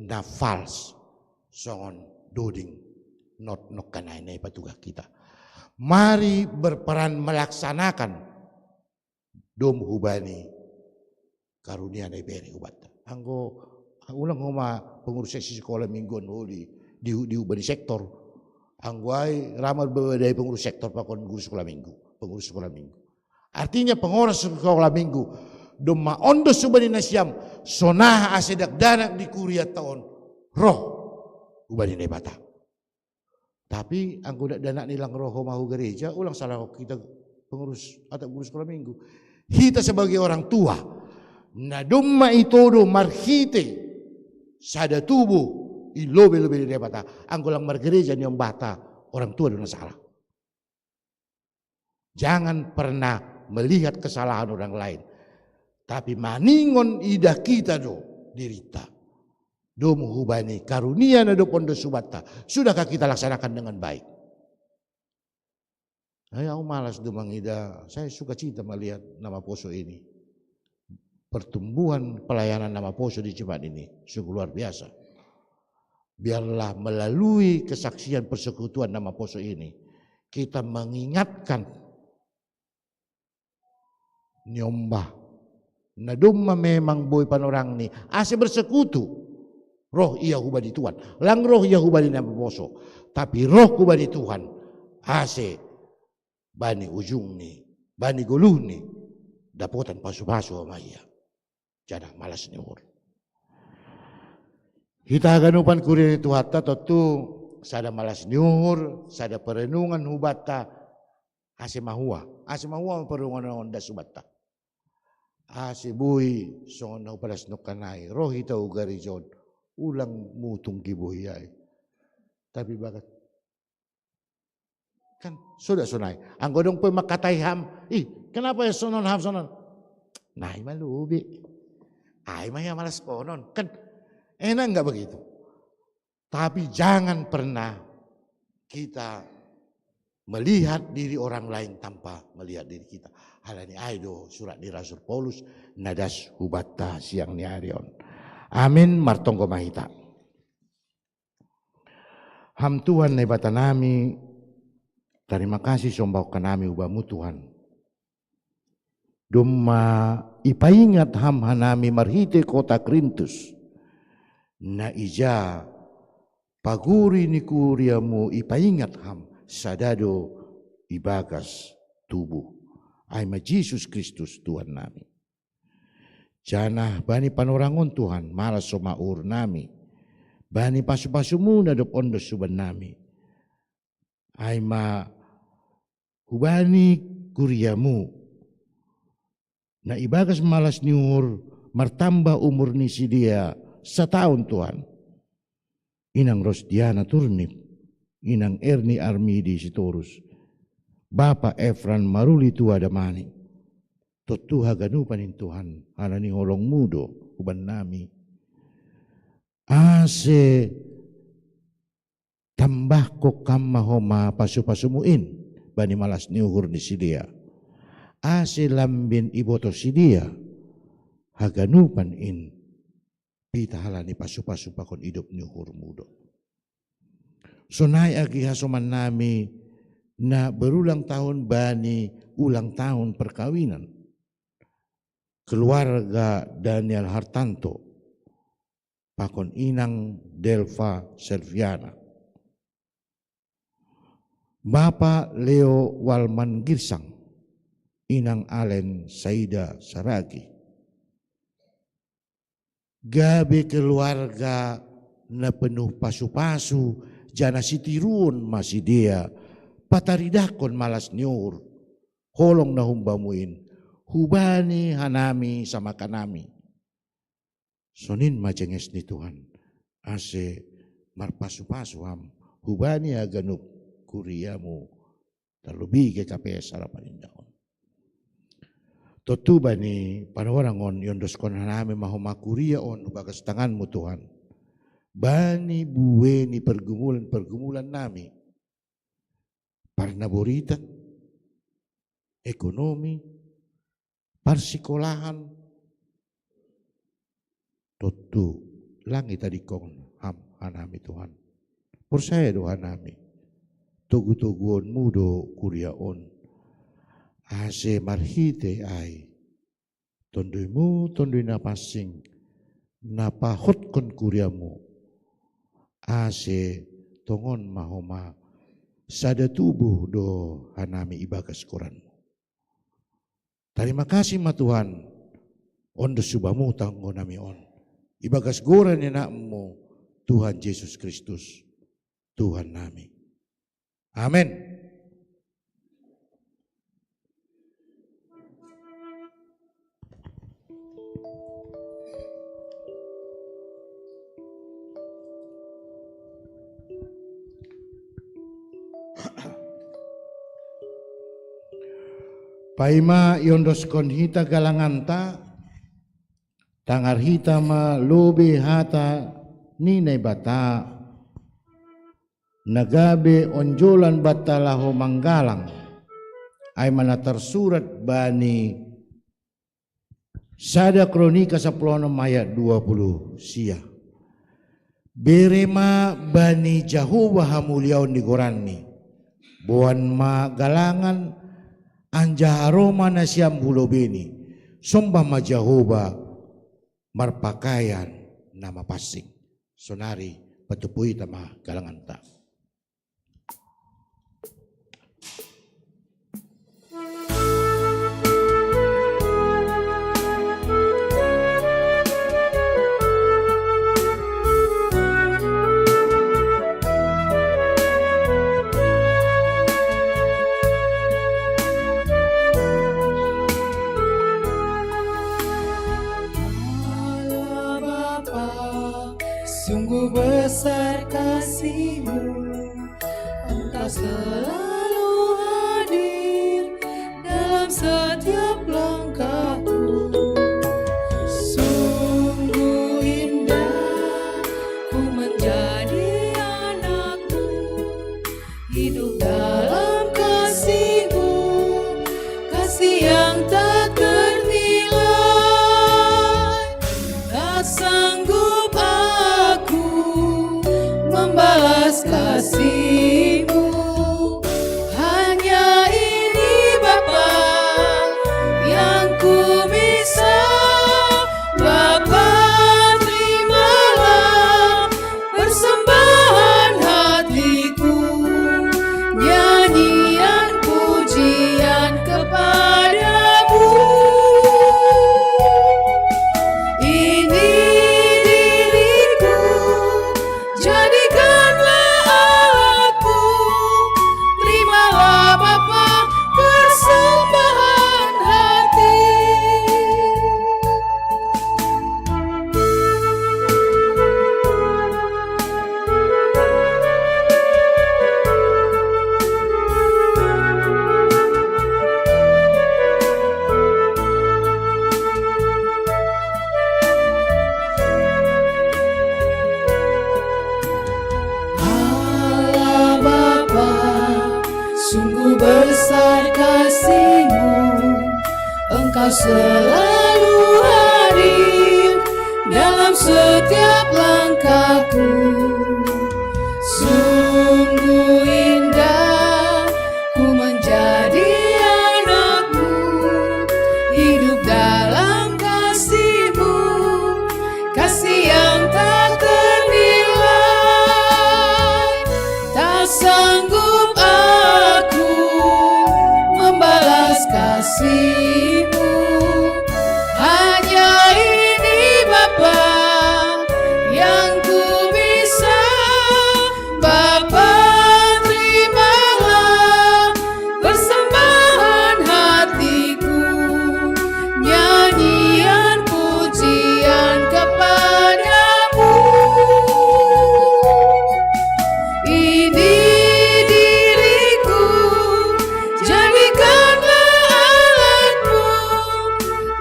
na fals songon doding not nongkanai na ipatugah kita. Mari berperan melaksanakan dom hubani karunia na ibere hubanta. Anggo ulang homa pengurus seksi sekolah mingguan holi di, di hubani sektor. Anggo ai ramar badai pengurus sektor pakon guru sekolah minggu, pengurus sekolah minggu. Artinya pengurus sekolah minggu domma ondos hubani nasiam, sonai ase dakdanak di kurianta on roh hubani Naibata. Tapi anggo dakdanak ni lang roh homa hu gereja, ulang salahon kita pengurus atau guru sekolah minggu. Hita sebagai orang tua, Na domma itodo marhite sada tubuh i lobe-lobe ni Debata, anggo lang margereja niombahta orang tua do na salah. Jangan pernah melihat kesalahan orang lain, tapi maningon idah kita do dirita. Domu hubani karunia na dob ondo subatta, sudahkah kita laksanakan dengan baik? Saya malas do mangida, saya suka cita melihat nama poso ini. Pertumbuhan pelayanan nama poso di jemaat ini sungguh luar biasa. Biarlah melalui kesaksian persekutuan nama poso ini, kita mengingatkan niombah na domma memang boi panorangni ase bersekutu roh ia hubani Tuhan. Lang roh ia hubani nama poso, tapi roh hubani Tuhan ase bani ujungni, bani goluhni dapotan pasu-pasu ma ia. Janah malas ni uhur. Hita haganupan kuria ni Tuhanta tontu sada malas ni uhur, sada perenungan hubanta, ase mahua, ase mahua ma perenungan on das hubanta. Ase boi songon na hupadas nongkan ai, roh hita hu gareja on, ulang mutung gibohi ai. Tapi bagas kan soda sonai. Anggo dong pe mangkatai ham, ih, kenapa ya sonon ham sonon? Nai ma lobe. Ai ma ya malas konon. Kan enak nggak begitu? Tapi jangan pernah kita melihat diri orang lain tanpa melihat diri kita. Halani ai do surat ni Rasul Paulus nadas hubanta siang ni ari on. Amin, martonggo ma hita. Ham Tuhan Naibata nami, tarima kasih sombahkan nami ubamu Tuhan. Domma ipaingat ham hanami marhite kota Krintus, na ija paguri ni kuriamu ipaingat ham sadado ibagas tubuh, ai ma Jesus Kristus Tuhan nami. Janah bani panorangon Tuhan malas soma uhur nami, bani pasu-pasumu na dob ondo suban nami, ai ma hubani kuriamu, na ibagas malas ni uhur martambah umur ni sidea sataon Tuhan. Inang Rosdiana Turnip, inang Erni Armidi Sitorus, bapa Efran Maruli tua damani. Tontu haganupan in Tuhan, halani holongmu do huban nami. Ase tambahkon kam ma homa pasu-pasumu in bani malas ni uhur ni sidea. Ase lambin iboto sidea haganupan in pitah halani pasu-pasu pakon idop ni uhurmu do. Sonai agi hasoman nami na berulang tahun bani ulang tahun perkawinan keluarga Daniel Hartanto pakon inang Delva Selviana. Bapa Leo Walman Girsang, inang Alen Saida Saragi. Gabe keluarga na penuh pasu-pasu, janah sitiruon ma sidea pataridahkon malas ni uhur holong na humbamu in hubani hanami samakanami. Sonin ma jenges ni Tuhan, ase marpasu-pasu ham hubani haganup kuriamu, terlebih G K P S Harapan Indah on. Tontu bani panorang on iondoskon hanami ma homa kuria on bagas tanganmu Tuhan, bani bue ni pergumulan-pergumulan nami, parnaboritan, ekonomi, parsikolahan, tontu lang itadingkon ham hanami Tuhan. Porsaya do hanami, togu-toguonmu do kuria on, ase marhite ai tonduimu, Tonduy Napansing, na pahotkon kuriamu, ase tongon ma homa sada tubuh do hanami ibagas goranmu. Tarima kasih ma Tuhan, on do subamu tanggo nami on ibagas goran ni anakmu Tuhan Jesus Kristus, Tuhan nami. Amen. Paima iondoskon hita galanganta, tangar hita ma lobei hata ni Naibata, na gabe onjolan banta laho manggalang, ai ma na tarsurat bani sada Kronika sapuluh onom ayat dua puluh sia. Bere ma bani Jahowa hamuliaon ni goranni, boan ma galangan anjaha ro ma nasiam hu lobeiNi, sombah ma Jahowa marpakaian na mapansing. Sonari patupu hita ma galanganta. Allah Bapa, sungguh besar kasih-Mu. Engkau selalu hadir dalam setiap langkahku. Sungguh indah ku menjadi anak-Mu, hidup dalam kasih-Mu, kasih yang tak ternilai. Tak sanggup aku membalas kasih-Mu. Hanya ini, Bapa, yang ku bisa. Bapa, terimalah persembahan hatiku, nyanyian pujian kepada-Mu. Ini diriku, jadikanlah alatku. Terimalah, Bapa, persembahan hati. Allah Bapa, sungguh besar kasih-Mu. Engkau selalu hadir dalam setiap langkahku. Sungguh indah ku menjadi anak-Mu, hidup dalam kasih-Mu, kasih yang tak ternilai. Tak sanggup aku membalas kasih-Mu. Hanya ini, Bapa, yang ku bisa. Bapa, terimalah persembahan hatiku, nyanyian pujian kepada-Mu. Ini diriku, jadikanlah alat-Mu.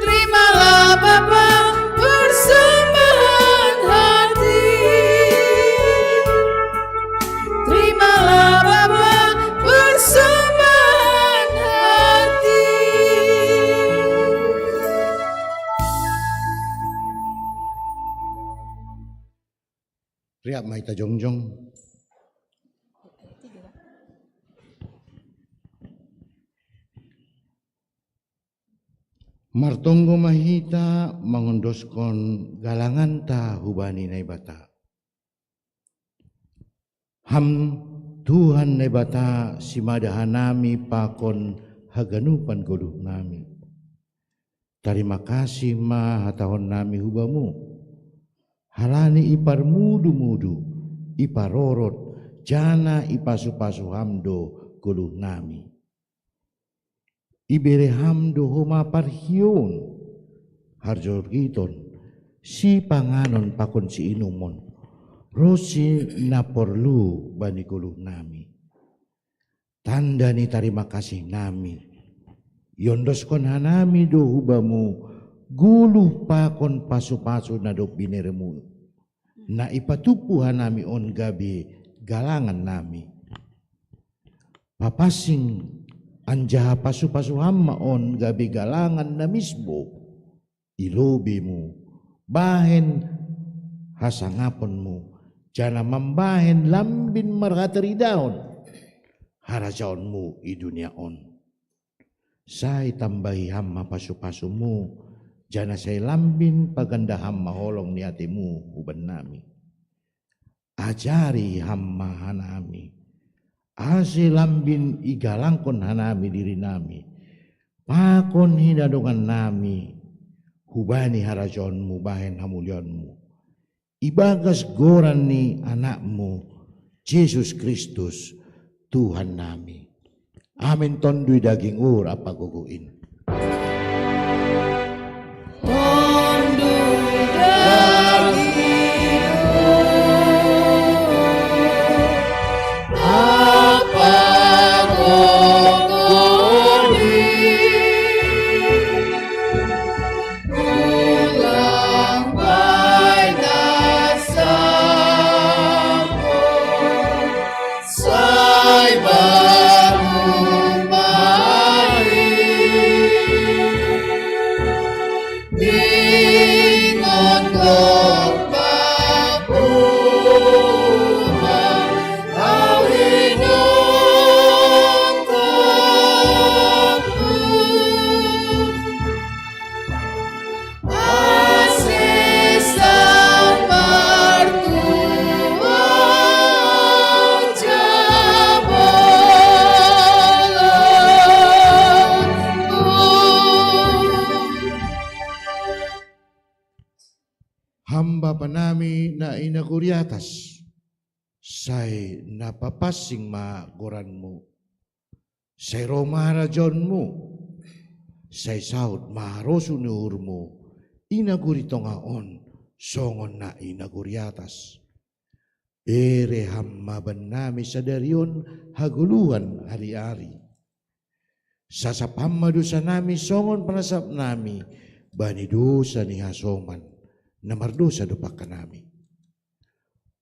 Terimalah, Bapa, persembahan hati. Terimalah, Bapa, persembahan hati. Riap ma hita jongjong. Martonggo ma hita mangondoskon galanganta hubani Naibata. Ham Tuhan Naibata, simada hanami pakon haganupan goluhnami. Tarima kasih ma hatahon nami hu Bamu, halani iparmudu-mudu, iparorot, janah ipasu-pasu Ham do goluhnami. Ibere Ham do homa parhioun, harjogiton, sipanganon pakon siinumon, ronsi na porlu bani goluhnami. Tanda ni tarima kasih nami, Iondoskon hanami do hu Bamu goluh pakon pasupasu na dob bineremu, na ipatumpu hanami on gabe galangannami. Papansing anjaha pasupasu Ham ma on gabe galangan na misbou i lobeiMu, bahen hasangaponMu, janah mambahen lambin marhataridahon harajaonMu i dunia on. Sai tambahi Ham ma pasupasuMu, janah sai lambin paganda Ham ma holong ni ateMu hubannami. Ajari Ham ma hanami, ase lambin igalangkon hanami dirinami, pakon hinadongannami hubani harajaonMu bahen hamuliaonMu, ibagas goran ni AnakMu, Jesus Kristus, Tuhannami. Amen. Tonduy daging, uhur ampa gogo in. Ham Bapa nami na i nagori atas, sai na papansing ma goranMu. Sai ro ma harajaonMu, sai saud ma harosuh ni uhurMu i nagori tongah on, songon na i nagori atas. Bere Ham ma bannami sadari on hagoluhan ari-ari. Sasap Ham ma dosanami songon panasapnami bani dosa ni hasoman na mardosa dompak hanami.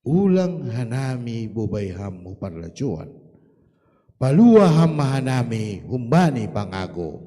Ulang hanami bobai Ham hu parlajouan. Palua Ham ma hanami humbani pangago.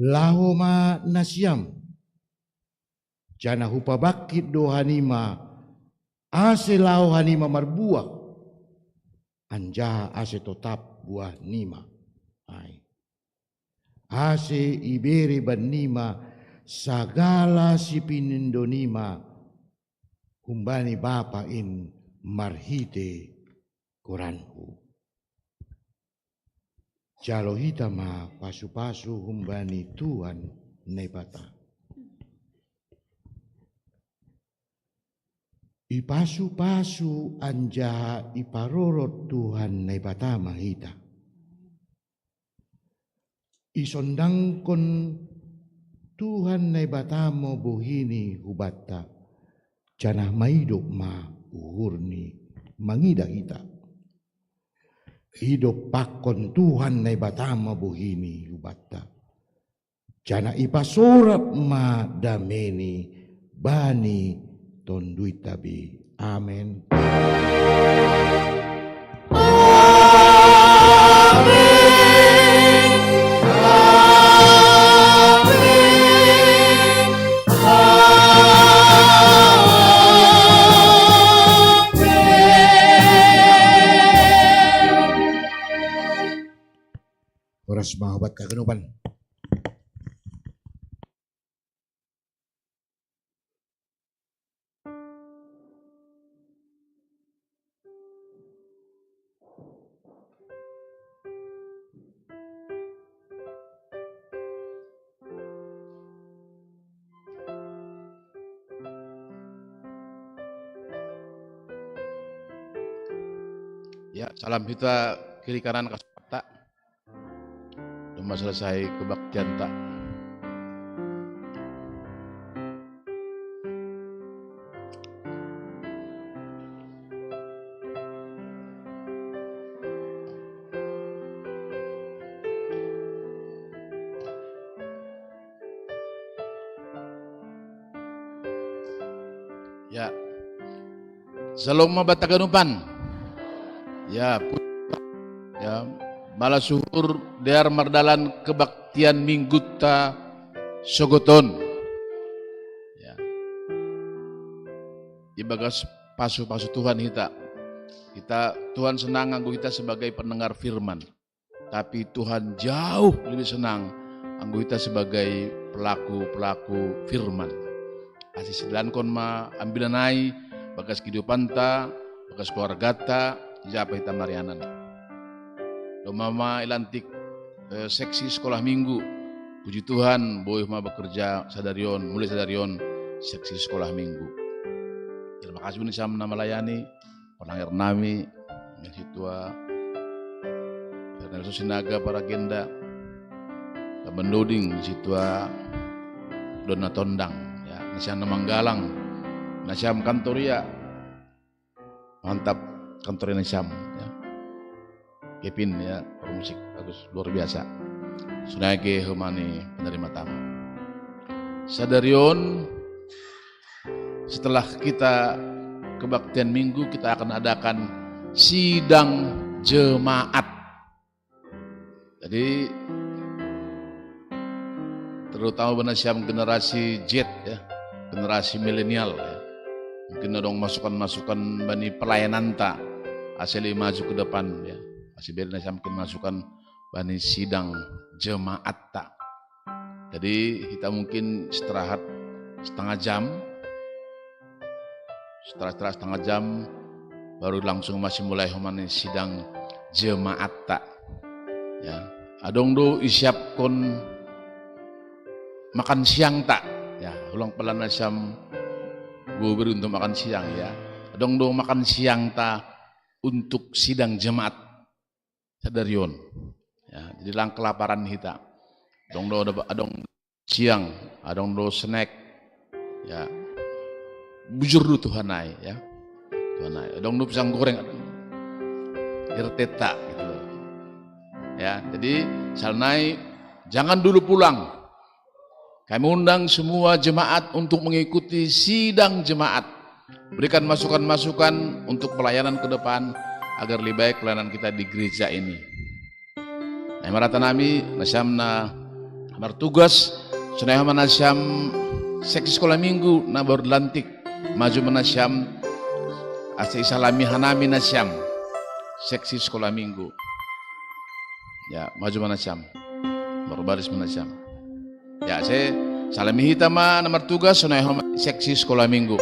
Laho ma nasiam, janah hupabangkit do hanima, ase laho hanima marbuah, anjaha ase totap buahnima ai. Ase ibere bannima sagala sipinindonima humbani Bapa in marhite goranku. Jalo hita ma pasupasu humbani Tuhan Naibata. Ipasupasu anjaha iparorot Tuhan Naibata ma hita. Isondangkon Tuhan Naibata ma bohini hubanta, janah maidop ma uhurni mangidah hita. Idompakkon Tuhan Naibata ma bohini hubanta, janah ipasorat ma dameni bani tonduyta be. Amen. Pras mahabat kaganupan. Ya, salam hita kiri kanan kasapata. Doma selesai kebaktian ta. Ya. Salom mahabat kaganupan. Ya, pu-, ya, malas uhur dear mardalan kebaktian Minggu ta sogot on. Ya. Ibagas pasu-pasu Tuhan hita. Hita, Tuhan senang anggo hita sebagai pendengar firman. Tapi Tuhan jauh lebih senang anggo hita sebagai pelaku-pelaku firman. Ase sidalanhon ma ambilan nai, bagas kehidupanta, bagas keluargata, ija pe hita marianan. Doma ma ilantik, eh, seksi sekolah minggu. Puji Tuhan, boi ma bekerja sadari on, mulai sadari on, seksi sekolah minggu. Terima kasih nasiam na melayani, panangir nami, ni situa Fernando Sinaga Paragenda, Taban Doding, ni situa Donna Tondang, ya, nasiam na manggalang, nasiam kantor ia, mantap kantor ia nasiam, ya. Kevin, ya, pemusik bagus, luar biasa. Sonai pe homa ni penerima tamu. Sadari on, setelah kita kebaktian minggu, kita akan adakan sidang jemaat. Jadi, terutama bani nasiam generasi Z, ya, generasi milenial, ya. Mungkin adong masukan-masukan bani pelayananta, ase lebih maju ke depan, ya. Ase bere nasiam mungkin masukan bani sidang jemaatta. Jadi, hita mungkin istirahat setengah jam. Setelah, setelah setengah jam, baru langsung ma simulai homa ni sidang jemaatta. Ya, adong do isiaphon makan siangta. Ya, ulang pala nasiam gober untuk makan siang, ya. Adong do makan siangta untuk sidang jemaat sadari on. Ya, jadi lang kelaparan hita. Adong do, adong siang, adong do snack. Ya. Bujur do Tuhan ai, ya. Tuhan ai. Adong do pisang goreng. Arteta gitu. Ya, jadi salanai jangan dulu pulang. Kami undang semua jemaat untuk mengikuti sidang jemaat. Berikan masukan-masukan untuk pelayanan ke depan agar lebih baik pelayanan kita di gereja ini. Nah, marhata nami, nasiam na martugas, sonai homa nasiam seksi sekolah minggu na baru dilantik, maju ma nasiam, ase isalami hanami nasiam seksi sekolah minggu. Ya, maju ma nasiam. Baru baris ma nasiam. Ya, ase salami hita ma na martugas, sonai homa seksi sekolah minggu.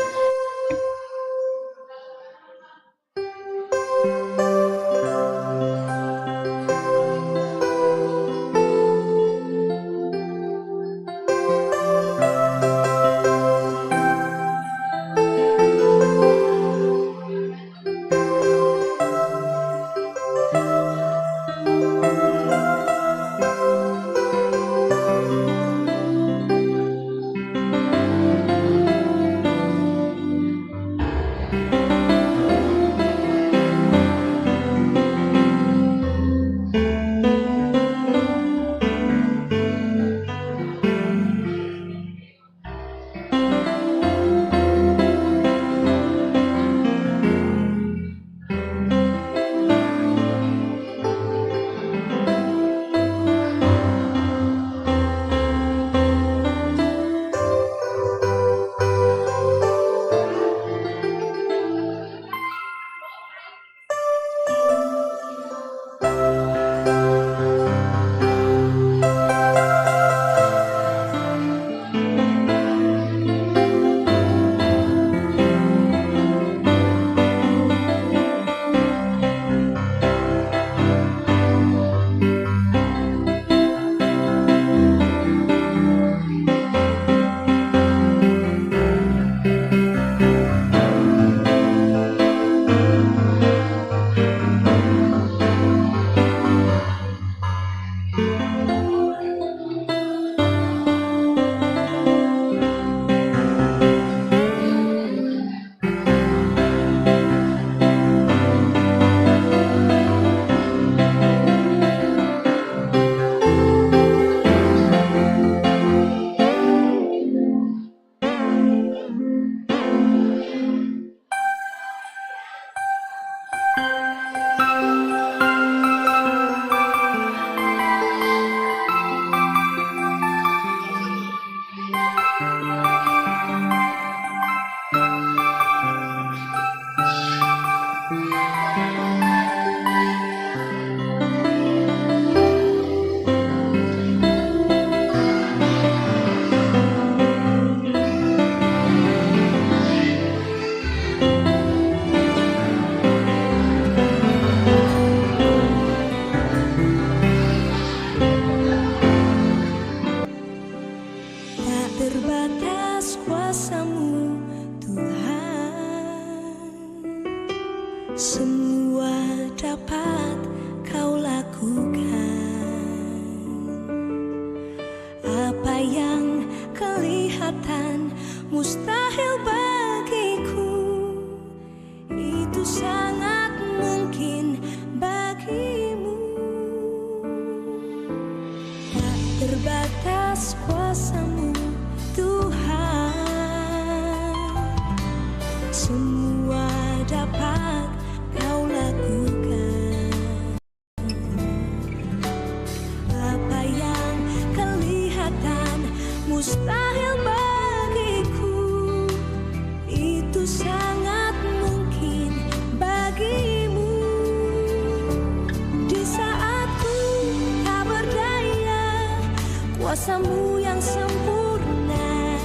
Kuasamu yang sempurna,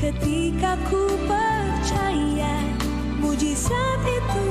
ketika ku percaya, mujizat itu